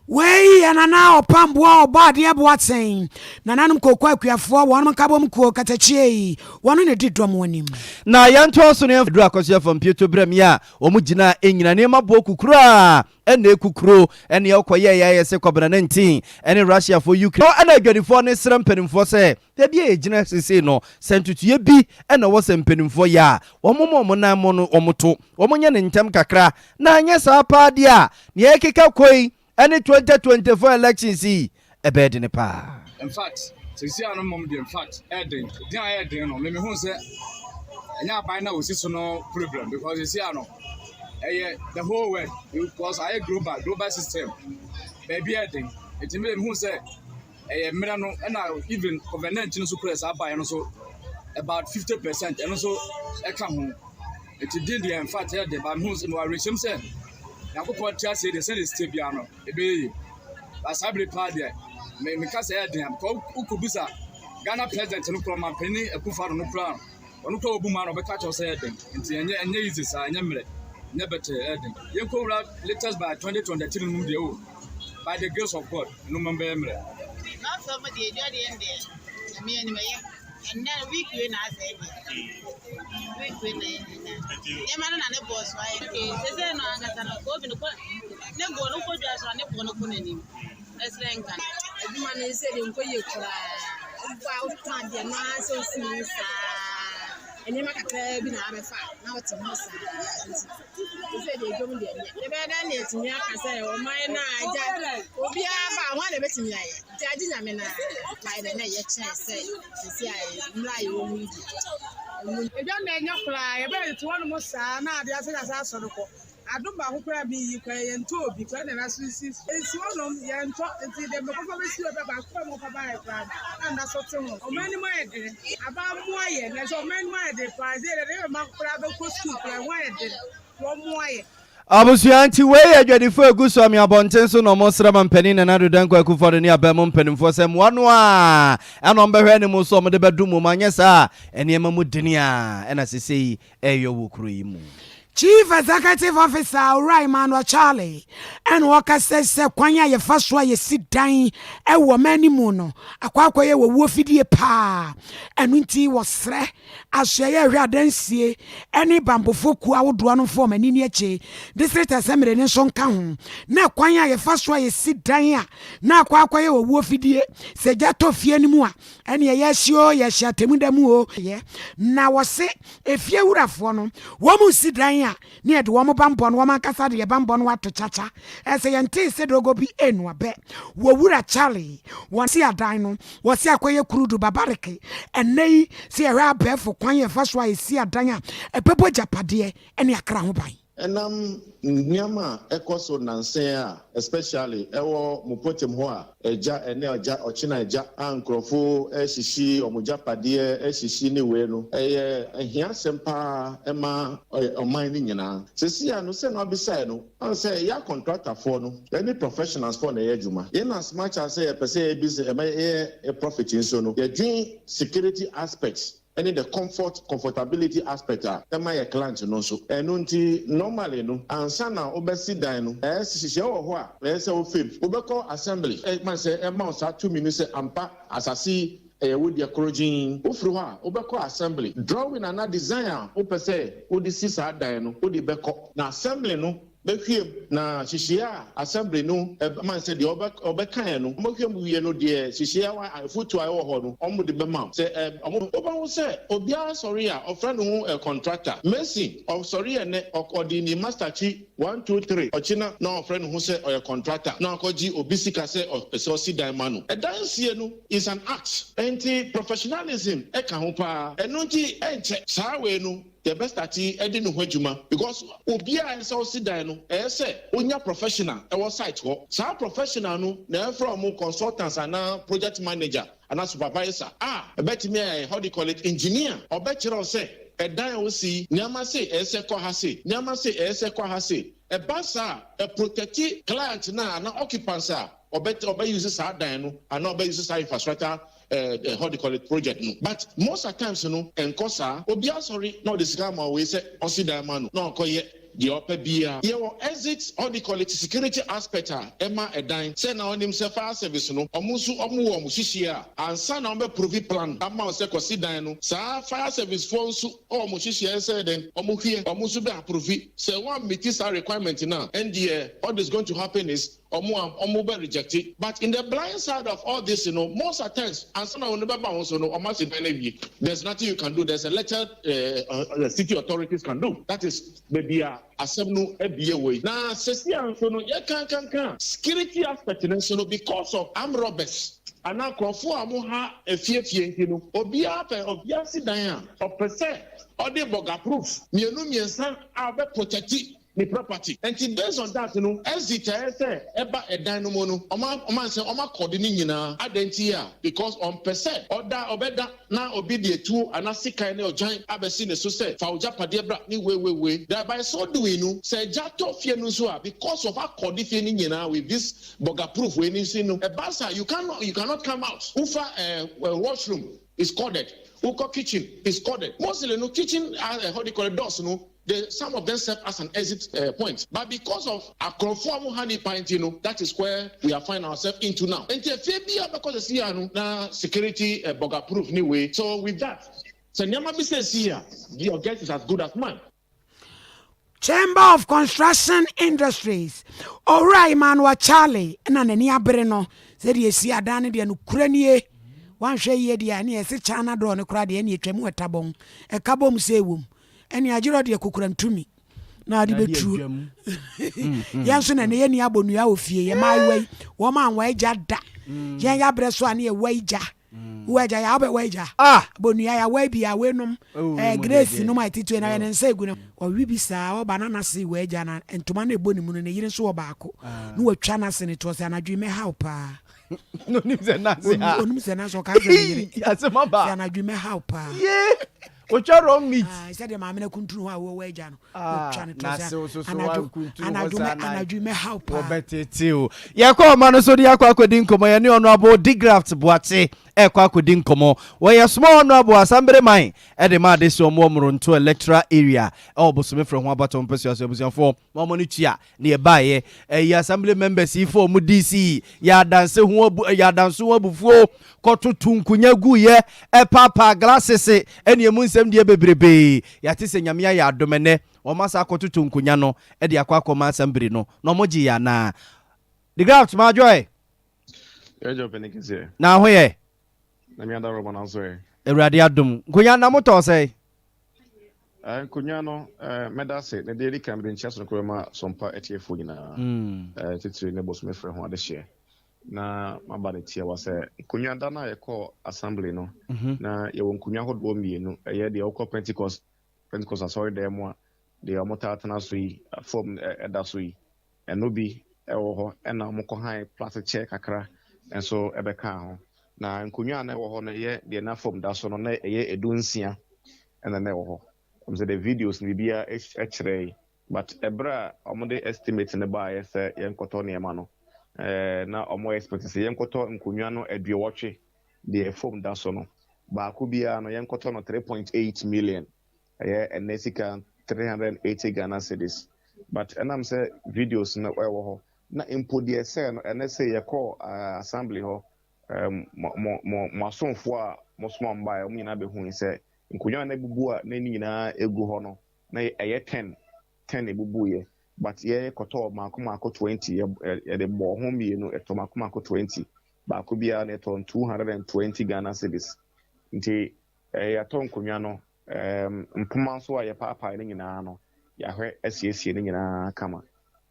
Wei yɛ Nana Ɔpamboɔ Ɔbɔadeɛ Boateng, Nananom Kooko Akuafoɔ wɔnom Nkabom Kuo Katakyie yi, wɔno na ɛdi dɔm anim. Na yɛntoa so no yɛmfa duru akɔsoɛ fam pieto berɛ me a wɔn gyina nnyina nneɛma boɔ kukuro a ɛna ekukuro ɛne ɔkɔ yɛɛ yɛayɛ sɛ kɔbena 19 ɛne Russiafoɔ Ukraine ɛna adwadifoɔ ne srɛ mpanimfoɔ sɛ Baabi a yɛgyina seesei no, sɛ ntotoeɛ bi na ɛwɔ sɛ mpanimfoɔ yɛ a, wɔmma wɔn nan mmɔ no, wɔto, wɔnyɛ no ntɛm kakra. Na anyɛ saa paa deɛ a, nea ɛrekeka kɔ yi ne 2024 elections yi, ɛbɛyɛ dene paa. In fact, seesei ano mmom deɛ in fact ɛyɛ den. Den a ɛyɛ den no, me mehu sɛ ɛnyɛ aban no a wɔsi so no problem because seesei ano ɛyɛ the whole world because ayɛ global, global system. Baabi ɛyɛ den. Nti me deɛ mehu sɛ. Ɛyɛ mmerɛ no ɛna even covid 19 nso kura saa baeɛ no so about 50% ɛno nso ɛka ho. Nti din deɛ in fact ɛyɛ den, but mehu sɛ mewɔ awerɛhyɛm sɛ Nyankopɔn te aseɛ deɛ, sɛdeɛ ɛsite biara no ɛbɛyɛ yie. But saa bere paa deɛ me meka sɛ ɛyɛ den a, because wokɔbisa Ghana president no koraa, ɔmanpanin Akufo-Addo no koraa, ɔno koraa ɔbu mu a na ɔbɛka kyerɛ wo sɛ ɛyɛ den. Nti ɛnyɛ easy saa, ɛnyɛ mmerɛ, ɛnyɛ bɛtɛɛ, ɛyɛ den. Yɛnkɔwura latest by 2023 no mu deɛ o, by the grace of God, ɛno mmom bɛyɛ mmerɛ. N'asɛm deɛ, dwa deɛ ndeɛ, Nyame anim ɛyɛ. Ɛnnɛ week wei na asɛe deɛ. Week wei na ɛyɛ na nneɛma no na ne boɔ so ayɛ. Okay, sese no ankasa no, obi no kɔ ne boɔ no kɔ dwa so a ne boɔ no kɔ n'anim. Ɛsrɛ nka. Adwuma no sɛ deɛ nkɔ yie koraa. Wokɔ a wotɔn adeɛ no ara sɛ wosi mu saa. Nneɛma kakraa bi na abɛfa na wote ho saa. Nti sɛ deɛ dwom deɛ nyɛ. Yɛbɛyɛ dɛn na yɛatumi aka sɛ ɔman no a agya obiara ba a hwan na ɛbɛtumi ayɛ? Nti agye Nyame no ara bae dɛ na ɛyɛ kyɛn sɛ sisi a mmerɛ a yɛwɔ mu yi deɛ ɛmu. Edwa no ɛnyɛ koraa, yɛbɛyɛ tete hɔnom saa na adeɛ asa yɛasan asɔre kɔ. Adom baako koraa a meyi koraa yɛntɔ obi koraa na ɛda so si nsi hɔnom yɛntɔ nti deɛ mekɔfa bɛsi hɔ baako a mekɔfa baeɛ koraa no na nda so te ho. Ɔman no mu ayɛ den, aban mmoa yɛn nanso ɔman no mu ayɛ den paa sɛ yɛde yɛn mma koraa bɛkɔ sukuu koraa ɛho ayɛ den wɔmmoa yɛn. Abusua nti wei yɛ adwadifo a egu Suame abɔnten so na wɔsrɛ ma mpanin Nana Addo Dankwa Akufo-Addo ne aban mu mpanimfoɔ sɛ mmoa no a ɛna wɔbɛhwɛ anim so wɔde bɛdom wɔn anyɛ saa a nneɛma mu dene a ɛna sesei ɛreyɔ wɔ kuro yi mu. Chief Executive Officer Owura Emmanuel Charlie ɛna ɔkasa sɛ kwan a yɛfa so a yɛsi dan wɔ ɔman no mu no akɔ akɔyɛ wɔ wuo fidie paa, ɛno nti wɔsrɛ Asoɛeɛ a ɛhwɛ adansie ne banbɔfoɔ kuo ahodoɔ no mfa wɔn ani nni akyire, District Assembly no nso nka ho, na kwan a yɛfa so a yɛsi dan a na akɔ akɔyɛ owuo fidie, sɛ gya tɔ fie no mu a, ɛneɛ yɛhye oo, yɛhye atemmuda mu oo, yɛ. Na wɔse efie wurafoɔ no, wɔn resi dan a, ne yɛde wɔn banbɔ no, wɔn ankasa de yɛn banbɔ no ato kyakya. Ɛsɛ yɛntee sɛ dogo bi enu abɛ wɔ wura Charlie wɔn si adan no, wɔse akɔyɛ kurudu babareke. Ɛnnɛ yi, sɛ yɛhwɛ abɛɛfo kwan a yɛfa so a yɛsi adan a, ɛbɛbɔ agyapadeɛ ne akra ho ban. Ɛnam nneɛma a ɛkɔ so nnansa yi a especially ɛwɔ mo pɔtam hɔ a Agya ɛnɛ agya ɔkyena agya a nkurɔfo rehyehye wɔn agyapadeɛ rehyehye ne wei no ɛyɛ ahiasɛm paa ɛma ɔman no nyinaa. Seesei ara no sɛnea wabisaeɛ no woahu sɛ yɛ akɔntratafoɔ no yɛne professionals foɔ na ɛyɛ adwuma. In as much as sɛ yɛpɛ sɛ yɛyɛ business ɛma yɛyɛ profit nso no yɛdwen security aspects ne the comfort, comfortability aspect a ɛma yɛ client no nso. Ɛno nti normally no ansa na wobɛsi dan no ɛɛ nhyehyɛɛ wɔ hɔ a ɛyɛ sɛ wo fam wobɛkɔ assembly ɛma sɛ ɛma wo saa tumi no sɛ ampa asase yi ɛyɛ wo deɛ korɔgyinn. Wofiri hɔ a wobɛkɔ assembly drawing anaa design a wopɛ sɛ wode si saa dan no wode bɛkɔ na assembly no Bɛhwɛ mu, na nhyehyɛeɛ a Assembly no ma sɛ deɛ wɔbɛkaeɛ no, wɔhwɛ mu wie no, deɛ nhyehyɛeɛ a afotuo a ɛwɔ hɔ no, wɔde bɛma wo. Sɛ ɛ, wɔn, wobɛhu sɛ obiara sɔre a, ɔfrɛ ne ho ɛ, contractor. Mason, ɔsɔre ɛnnɛ, ɔ, ɔde ne master kyi, one, two, three, ɔkyena na ɔfrɛ ne ho sɛ ɔyɛ contractor, na wakɔgye obi sika sɛ ɔpɛ sɛ ɔsi dan ma no. Ɛdan sie no is an art. Enti professionalism ka ho paa. Ɛno nti ɛnkyɛ, saa wei no, Yɛbɛ starte de ne ho adwuma because obiara a ɛsɛ ɔsi dan no ɛyɛ sɛ onya professional ɛwɔ site hɔ. Saa professional no na yɛfrɛ wɔn consultants anaa project manager anaa supervisor a ɛbɛtumi ayɛ how do you call it engineer ɔbɛkyerɛ wo sɛ ɛdan a wosi yi nneɛma sei ɛyɛ sɛ ɛkɔ ha sei, nneɛma sei ɛyɛ sɛ ɛkɔ ha sei. Ɛba saa a ɛprotecti client no a anaa occupants a ɔbɛ ɔbɛ use saa dan no anaa ɔbɛ use saa infrastructure eh, eh, how do you call it, project no. But most at times no, ɛnkɔ saa. Obi asɔre na ɔde sika ama wei sɛ ɔsi dan ma no na ɔkɔyɛ deɛ ɔpɛ biara. Yɛwɔ exit, how do you call it, security aspect a ɛma ɛdan sɛ na ɔnim sɛ fire service no, ɔmo nso ɔmo wɔ ɔmo hyehyeɛ a ansa na ɔmo bɛ provi plan ama wo sɛ kɔsi dan no, saa fire service foɔ nso wɔ ɔmo hyehyeɛ sɛ dɛn, ɔmo hwɛ, ɔmo nso bɛ approvi. Sɛ wɔn meet saa requirement no a, ɛndeɛ what is going to happen is Ɔmo a ɔmo bɛ rejecte but in the blind side of all this no most at times ansa na ɔno bɛba ho so no ɔmo asi dan no awie there's nothing you can do there's a little the city authorities can do that is baabi a asɛm no abie wɔ yi na sɛsi a nso no yɛkankanka a security aspect no nso no because of armed robbers anaa nkorɔfoɔ a ɔmo ha afiefie nti no obiara pɛ obiara si dan a ɔpɛ sɛ ɔde burger proof mmienu mmiɛnsa a ɔbɛ protecte. Ne property. Nti based on that no, exit a ɛyɛ sɛ ɛba ɛdan no mu no, ɔma ɔma sɛ ɔma kɔde ne nyinaa. Adɛn nti a? Because ɔmpɛ sɛ ɔda ɔbɛda na obi de atuo anaa sekan ne ɔgyan abɛsi ne so sɛ fa wo gyapadeɛ bra ne wei wei wei. That by so doing no, sɛ gya tɔ fie no nso a, because of akɔde fie no nyinaa with this burger proof wei no nsi no, ɛba saa you cannot you cannot come out. Wofa ɛɛ washroom is corded, wokɔ kitchen is corded. Mostly no kitchen ah how do you call it doors no, They some of them serve as an exit uh, point but because of akorɔfoɔ a wɔn ha nipa nti no that is where we are find ourselves into now. Nti efie bi a bɛkɔ sɛ si ano na security uh, burger proof ne wei so with that sɛ nneɛma bi sɛ si a your guess is as good as mine. Chamber of Construction Industries Owura Emmanuel Charlie na n'ani abere no sɛdeɛ ɛsi adan no deɛ nokorɛ nie wanhwɛ yie deɛ ɛne ɛse China dɔɔ no koraa deɛ ɛne ɛtwa mu ɛtabɔn ɛka bom sɛ ɛwom Ɛne agyerɛ deɛ kokora ntumi na ade bɛtuo. Yɛn nso na ne yɛni abɔ nnua wɔ fie yɛ maayewa yi wɔn a wɔn agya da mm. yɛn yɛabrɛ so a ne yɛwa agya mm. wɔ agya yɛ wobɛwa agya ah! bɔ nnua yɛawa bi a weinom oh, eh, grace nom a ɛtitue na yɛ ne nsa egu no ɔwe bi saa ɔba na n'ase wɔ agya na ntoma no ɛbɔ ne mu no ne yere nso wɔ baako ah. na watwa n'ase ne toɔ sɛ anadwo yi mɛhaw paa onim sɛ n'ase ha onim sɛ n'ase ɔka sɛ ne yere asɛm aba sɛ anadwo yi mɛhaw paa Otwa wrong meat. Ah, sɛdeɛ maame no akuntunu hɔ a wɔwɔ agya no. Ah, otwa no to sɛ anadwo anadwo mɛ anadwo mɛ haw paa. Wɔbɛtete o. Yɛkɔ ɔma no so de akɔ akɔdi nkɔmɔ yɛne Honourable Digraft Boakye ɛkɔ akɔdi nkɔmɔ. Wɔyɛ small Honourable Asambere man ɛde ma adesua ɔmo wɔ Moronto electoral area ɛwɔ Bosome frɛ ho abatoɔ mpɛsua so abusuafoɔ ma ɔmo no tua Ne yɛbaeɛ ɛyi assembly members yi fo ɔmo DC yɛ adanse ho abu yɛ adanso ho abufuo kɔtoto nkonya guiɛ ɛpaapaa glasses ɛne emu nsɛm deɛ bebrebee yɛate sɛ Nyame ayɛ adom ɛnɛ wɔn asa akɔtoto nkonya no ɛde akɔ akɔma assembly no na ɔmo gye yɛ anaa The Graft ma adwoɛ. Yɛgye ɔpɛni kɛseɛ. Na ho yɛ. Na mi adaworo na nso ɛ. Awurade adom. Nkonya na motɔɔ sɛn? Nkonnwa no, mɛda ase. Na deɛ ɛdi kan, mede nkyea sononko bɛma Sompa atiefoɔ nyinaa, titire ne bosome frɛ ho adehyeɛ. Na maba no tiawa sɛ, nkonnwa da no a yɛkɔɔ assembly no, na yɛwɔ nkonnwa ahodoɔ mmienu. Ɛyɛ deɛ wokɔ Pentecost, Pentecost asɔredan mu a, deɛ wɔtaa tena so yi, fam ɛda so yi, ɛno bi wɔ hɔ. Ɛna wɔkɔhan plastic chair kakra nso bɛkaa ho. Na nkonnwa a na ɛwɔ hɔ no, ɛyɛ deɛ na fam da so no, na ɛyɛ dunsia. ɛna na ɛwɔ hɔ. Wɔn sɛ the videos no biribiara kyerɛe but ɛberɛ a wɔde estimate no baeɛ sɛ yɛnkɔtɔ nneɛma no ɛɛ na wɔn expect sɛ yɛnkɔtɔ nkonnwa no aduowɔtwe deɛ fam da so no baako biara no yɛnkɔtɔ no 3.8 million ɛyɛ ɛnɛ sika 380 Ghana cedis but ɛnam sɛ videos no ɛwɔ hɔ na mpo deɛ ɛsɛɛ no ɛnɛ sɛ yɛkɔɔ assembly hɔ Mo, mo, mo, mo asomfoɔ a mosoma wɔn baeɛ, wɔn nyinaa bɛhui sɛ nkonnwa a na abubu a na ne nyinaa gu hɔ no, na ɛyɛ ten, ten na ɛbubuiɛ. But yɛn kɔtɔɔ mmaako mmaako 20, yɛ, yɛde bɔɔ ho mmienu, yɛtɔɔ mmaako mmaako 20. Baako biara no yɛtɔɔ no 220 Ghana cedis. Nti, eh, yɛatɔ nkonnwa no, eh, mpoma nso a yɛpaapae no nyinaa no, yɛahwɛ asiesie ne nyinaa kama.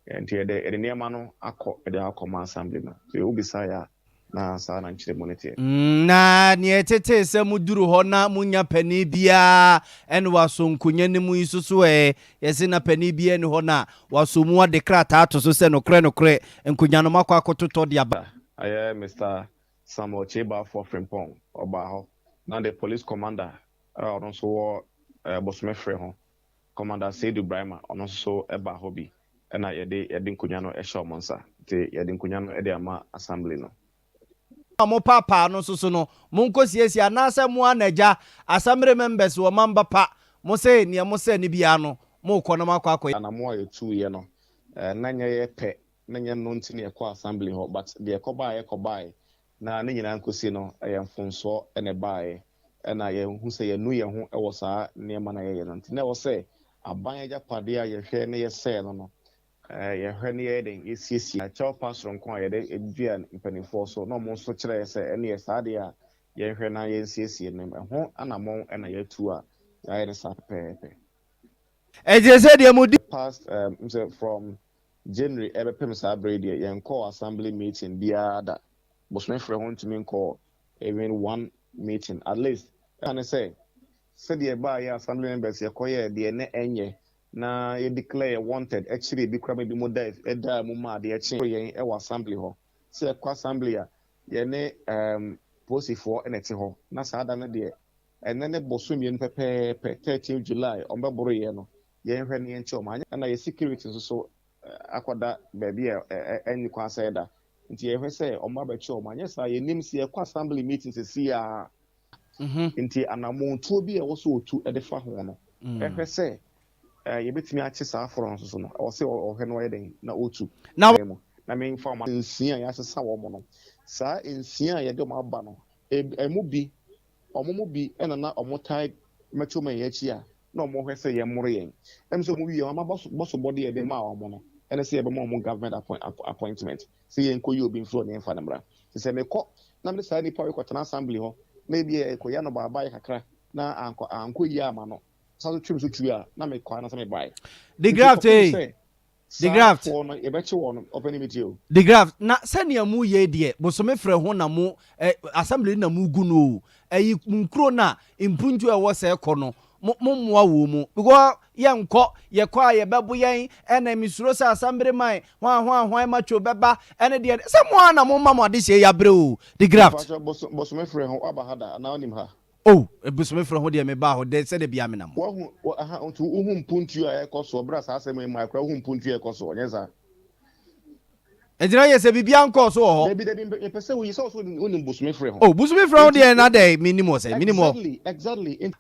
Nti yɛde yɛde nneɛma no akɔ de akɔma assembly no. Nti wobisa yɛ a, na saa na nkyerɛmu no teɛ. Na nea ɛtetee sɛ moduru hɔ na monnya panin biara ne wasɔ nkonya no mu yi nso so ɛ? Yɛse na panin biara nni hɔ na wasɔ mu ade krataa ato so sɛ nokorɛ nokorɛ nkonya no moakɔ akɔtotɔ de aba. Ɛyɛ Mister Samuel Kyei Balfour Frimpong, ɔbaa hɔ. Na the police commander a ɔno nso wɔ Bosome-Frɛ ho, Commander Seidu Braimah, ɔno nso so baa hɔ bi na yɛde yɛde nkonnwa no hyɛ wɔn nsa. Nti yɛde nkonnwa no de ama Assembly no. A mopaapaa no nso so no, monkɔsiesie, anaasɛ mo ara na agya, Assembly members wɔ mamba pa, mo se neɛ mosɛ no biara no, morekɔ na moakɔ akɔyɛ. Anamɔ a yɛtuiɛ no, na nyɛ yɛ pɛ, na nyɛ no nti na yɛkɔɔ Assembly hɔ, but deɛ ɛkɔbaeɛ kɔbaeɛ, Na ne nyinaa nkosi no, ɛyɛ mfomsoɔ na ɛbaeɛ, ɛna yɛhu sɛ yɛanu yɛn ho wɔ saa nneɛma no a yɛyɛ no nti. Na ɛwɔ sɛ aban agyapadeɛ a yɛhwɛ na yɛsɛe no no, yɛhwɛ na yɛyɛ dɛn? Yɛsiesie. Kyɛwpa soronko a yɛde dua mpanimfoɔ so na wɔn nso kyerɛɛ sɛ ɛnneɛ saa deɛ a yɛnhwɛ na yɛnsiesie no. Ɛho anammɔn na yɛatu a yɛayɛ no saa pɛpɛɛpɛ. Ɛnti sɛ deɛ modi. Past, um, sɛ from January ɛbɛpem saa berɛ yi deɛ yɛnkɔɔ assembly meeting biara da. Bosome frɛ ho ntumi nkɔɔ even one meeting. At least ɛka ne sɛ sɛdeɛ ɛbaeɛ assembly members yɛkɔyɛɛ deɛ na ɛnyɛ. na yɛ declare yɛ wanted kyeree ebi koraa ma ebinom da ɛdaa mu ma adeɛ kyee yɛn wɔ assembly hɔ. Sɛ yɛkɔ assembly a yɛne um, polisifoɔ na ɛte hɔ na saa da no deɛ ɛnɛ ne bosome mmienu pɛpɛɛpɛ 13 July wɔn bɛboro yɛn no yɛnhwɛ na yɛnkyɛ wɔn anyɛ ɛna yɛ security nso so akɔda baabi a ɛnni kwan sɛ ɛda nti yɛhwɛ sɛ wɔn abɛkyɛ wɔn anyɛ saa yɛnim sɛ yɛkɔ assembly meeting sɛsi a nti anammɔntuo bi a ɛwɔ sɛ ɔtu de fa ho no ɛhwɛ sɛ yɛbɛtumi akye saa aforo no nso so no ɛwɔ sɛ ɔhwɛ no ɔyɛ dɛn na ɔtu Na mu na memfa wɔn nsia a yɛasesa wɔn no saa nsia a yɛde wɔn aba no ɛmu bi wɔn mu bi na na wɔtae mɛto ma yɛn akyi a na wɔhwɛ sɛ yɛmmoro yɛn. Ɛm sɛ wɔn wie wɔn abɔsobɔde a yɛde maa wɔn no ɛne sɛ yɛbɛma wɔn government appointment sɛ yɛnkɔyi obi mfiri hɔ na yɛmfa no mmra. Nti sɛ mekɔ na mede saa nipa wei kɔtena assembly hɔ na ebi a yɛkɔyɛ anobaabaeɛ kakra na ankɔ ankɔ yie ama no san so twam so tu a na mekɔ anaasɛ mebaeɛ. De Nti Graft kɔpem ei, sɛ De saa Graft. foɔ no yɛbɛkye wɔn ɔpɛ ne metie o. De Graft, na sɛnea mo yɛ yi deɛ bosome frɛ ho na mo eh, assembly no na mo gu no o, ɛyi mo nkuro no a mpuntuo a ɛwɔ sɛ ɛkɔ no mo mo mmoa wɔ mu because yɛnkɔ, yɛkɔ a yɛbɛbo yɛn ɛna mesuro sɛ assembly man hwan hwan hwan macho bɛba ɛne deɛ sɛ mo ara na mo ma mo adehyeɛ yi abrɛ o, De Graft. Mepakyɛw bosome frɛ ho woaba ha da anaa wonim ha? Oh, bosome frɛ ho deɛ mebaa hɔ dɛ sɛ da biara menam hɔ. Woahu, wɔ, aha, nti wohu mpuntuo a ɛrekɔ soɔ berɛ a saa asɛm yi mmaeɛ koraa, wohu mpuntuo a ɛrekɔ soɔ, nyɛ saa? Nti na yɛ sɛ biribiara nkɔɔ so wɔ hɔ. Dabi, dabi, mepɛ sɛ woyi, sɛ wo so wonim bosome frɛ ho. Oh, bosome frɛ ho Nti, deɛ na dɛn, mennim hɔ sɛ, mennim hɔ. Exactly, exactly, nti,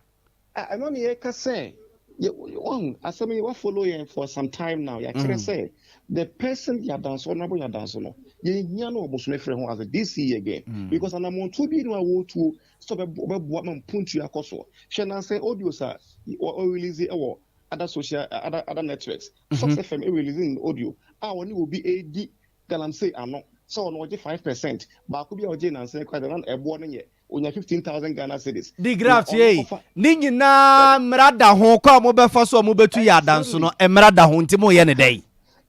ah, ɛno ne yɛka sɛ, yɛ, woahu, asɛm yi, woafollow yɛn for some time now, yɛakyerɛ sɛ, the person Yadanso, Honourable Yadanso no, yɛnhia no wɔ bosome frɛ ho as a DCE again, because anammɔntuo bi nni hɔ a wɔretuo sɛ ɔbɛboa ma mpuntuo akɔ soɔ. Hwɛ nansa yi audios a ɔrelease wɔ other social other other networks. Fox FM release ne audio a ɔne obi redi galamsey ano sɛ ɔno ɔgye 5%, baako bi a ɔgyee nansa yi koraa deɛ na ɛboɔ no nyɛ, ɔnya 15,000 Ghana cedis. Di Na graft ɔno ei, kɔfa. ne nyinaa mmara da ho, kwan a mobɛfa so a mobɛtu yɛ adanso no, Exactly. mmara da ho, nti moyɛ no dɛn?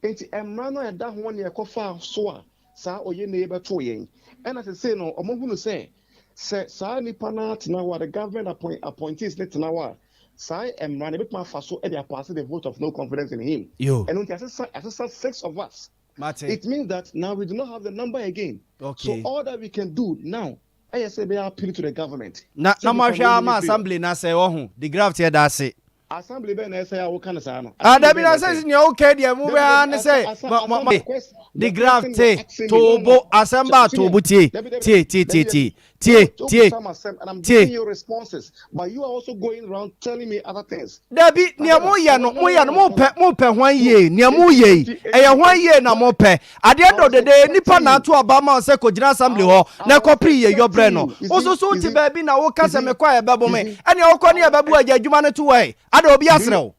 Nti mmara no a ɛda ho ne ɛkɔfaa so a saa ɔyɛnni yi bɛtoo yɛn. Ɛna sesei no wɔahunu sɛ Sɛ saa nipa no ara tena hɔ a, the government appoint, appointees no tena hɔ a, saa mmara no ebetumi afa so de apaase the vote of no confidence in him. Yo. Ɛno nti asesa, asesa six of us. Mate. It means that now we do not have the number again. Okay. So all that we can do now ɛyɛ sɛ yɛbɛyɛ appeal to the government. Na, Sɛ na nipa moahwɛ no ara ma wɔnyi no firi hɔ. assembly no asɛe, ɔho. De graft yɛda ase. Assembly bɛn na ɛsɛe a woka no saa no? Ah, Assembly dabi bɛn na na sɛ ɛsɛe? nea woka deɛ mo Dabi bɛ ara dabi ne asa sɛ asa ma ma asa ma the question de the question graft you're asking me no no toobo no asɛm ba senior toobo tie dabi dabi tie tie dabi tie dabi tie tie wo tie wobisa m'asɛm and I'm tie giving you responses but you are also going round telling me other things. Dabi, My nea brother, moyɛ no no, no moyɛ no no, no no mopɛ, mopɛ hwan no yie? Nea enti moyɛ yi, enti ɛyɛ enti hwan yie na enti mopɛ? Adeɛ I dɔ was dede, nnipa expecting na you. ato aba ma wo sɛ kɔgyina assembly I hɔ was na I was ɛkɔpere yieyɔ brɛ expecting no. you. You Wo see, nso so you wote see, baabi na woka you sɛ see, mekɔ a ɛbɛbo you me. see, Ɛnea wokɔ I ne was ɛbɛbo agya adwuma no to hɔ ɛ. Ada obi do asrɛ you wo?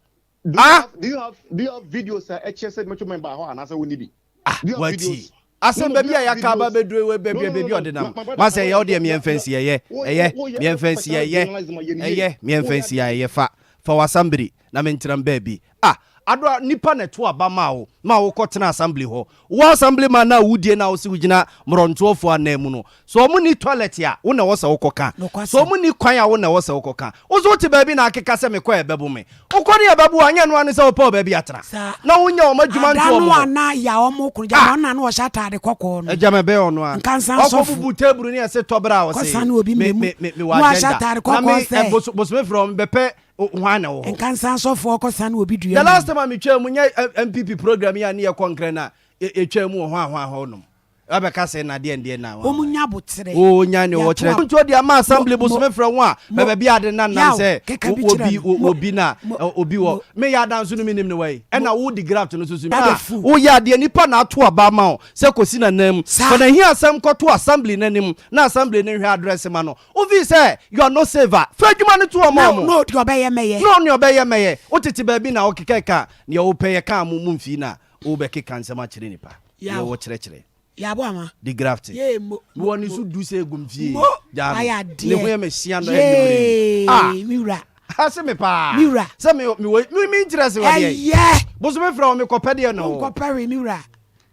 do you Ah? have do you have do you have videos a ɛkyerɛ sɛ metro member hɔ anaasɛ wonni bi? Ah, Do you have wati. videos? No Asɛm no, do baabi you a have yɛaka aba videos? bɛduru wɔ No baabi no a no baabi no a ɔde no. nam. My, my brother, Masɛ my ɛyɛ brother, wo deɛ you mmiɛmfa you nsi ɛyɛ, wo ɛyɛ, wo yɛ mmiɛmfa nsi professional ɛyɛ, journalism a yɛ nie. ɛyɛ, mmiɛmfa Wo nsi ɛyɛ fa, fa w'asambiri na mentena baabi. Ah, ado a nipa na ɛto aba maa wo ma wokɔ tena assembly hɔ. Wo assembly man no a wodie no a wose wogyina mmorɔntoɔfoɔ anan mu no, sɛ ɔmo nni toilet a, wo na ɛwɔ sɛ wokɔ ka. Sɛ Nokwasɛm. ɔmo nni kwan a, wo na ɛwɔ sɛ wokɔ ka. Wo nso wote baabi na akeka sɛ mekɔ a ɛbɛbo me. Wokɔ ne ɛbɛbo wo a, nyɛ ɛno ara ne sɛ wopɛ wo baabi atena Saa. na wonya wɔn adwuma Ada nto no wɔn hɔ. a na ya ɔmo kono gyama Ah! ɔno na na ɔhyɛ ataade kɔkɔɔ no. Agya mɛbɛyɛ ɔno a. Nkansa Ɔkɔ sɔfo. bubu table ne ɛse tɔ berɛ a ɔse Kɔsa ne obi me mmɛ mu. me me mewɔ Na wahyɛ agenda. ataade Na kɔkɔɔ me sɛ. ɛ bos bosome frɛ wɔn bɛpɛ hwan na ɛwɔ hɔ. Nkansa sɔfoɔ kɔsa ne obi dua The mu. last time a metwaa mu nyɛ NPP program yi a ne yɛkɔ Nkran na yɛtwaa mu wɔ hwan hwan hɔ nom. Wabɛka sɛ na deɛ ndeɛ na Wɔn nya aboterɛ. Oo nya ne Yɛato ɔkyerɛ. a. Nti ɔde ama assembly Mo mo bosome frɛ ho a mo bɛbɛ bi ade na nam Yaw sɛ keka bi kyerɛ obi no. Mo obi na mo obi wɔ mo. me yɛ adanso no menim ne wai Mo. ɛna wo di graft no so so That a a fool. wo yɛ adeɛ nipa na ato aba ama wo sɛ kɔsi n'anan mu Saa. fa n'ahia asɛm kɔto assembly n'anim na assembly no nhwɛ address ma no wo feel sɛ you are not safe a fa adwuma no to wɔn Na ɔmo na ɔde ɔbɛyɛ mɛyɛ. na ɔne ɔbɛyɛ mɛyɛ wo tete baabi na wo keka ka nea wo pɛ yɛ ka mo mo mfii na wo bɛ keka nsɛm akyerɛ nipa nea Yaw. wɔ kyerɛkyerɛ. Yabo ama. Di graft. Yee mo. Me wɔ ne so du sɛ egum fie. Mo. Gyaa Ayɛ me. adeɛ. Ne ho yɛ me hyia no anwummere yi. Yee Ah. me wura. Ase me paa. Me wura. Sɛ me me wɔ me me nkyerɛ se wɔ deɛ. Ɛyɛ. Bosome frɛ wo me kɔpɛ deɛ no. Wo nkɔpɛ we me wura.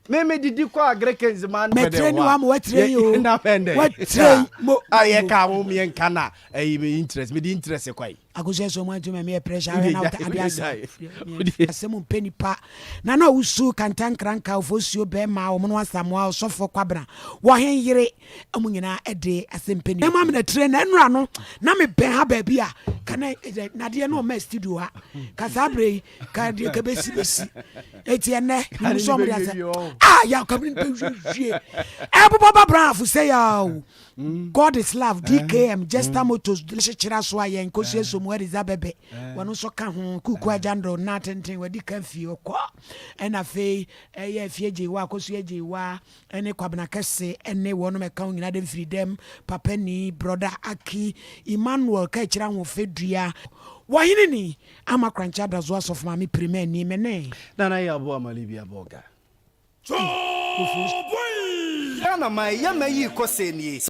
Me me didi kɔ agric nzema no. Mɛtire ni wa ma watire yi o. Na mɛndɛ. Watire yi mo. Ayɛ ka wo me nka na ɛyi me interest me di interest kɔ yi. Akosua so mu antumi ɛmeyɛ pressure ahwɛ na ade asa asɛm mpɛ nipa na na owusu kantankranka ofosuo bɛrima wɔn no asamoa ɔsɔfoɔ kwabena wɔhen yere ɔmo nyinaa ɛde asɛm pɛ nipa ɛma mi na tire na ɛnura no na mi bɛn ha baabi a ka na nadeɛ no ɔma studio ha ka saa abere yi ka deɛ ka bɛsi bɛsi eti ɛnɛ ne mu sɛ ɔmo de asɛ ah ya ka mi bɛ wie ɛbobɔ ba brafo sɛ ya o. God is love DKM Jester Motors hyekyera so a yɛn kosua so mu Eliza Bɛbɛ wɔn nso ka ho kuku agyandro na tenten wɔdi ka fie ɔkɔ ɛna afei ɛyɛ afie gyewa akosua gyewa ɛne kwabena kɛse ɛne wɔn ɛka ho nyinaa de mfiri dɛm papa ni brother Aki Emmanuel ka akyire ahoɔfɛ dua wɔhene ni ama korankye adazo asɔfo maame pirima ni mene Nana yɛ aboa mali bi abɔga. Ghana man yɛma yi kɔ sɛ nie.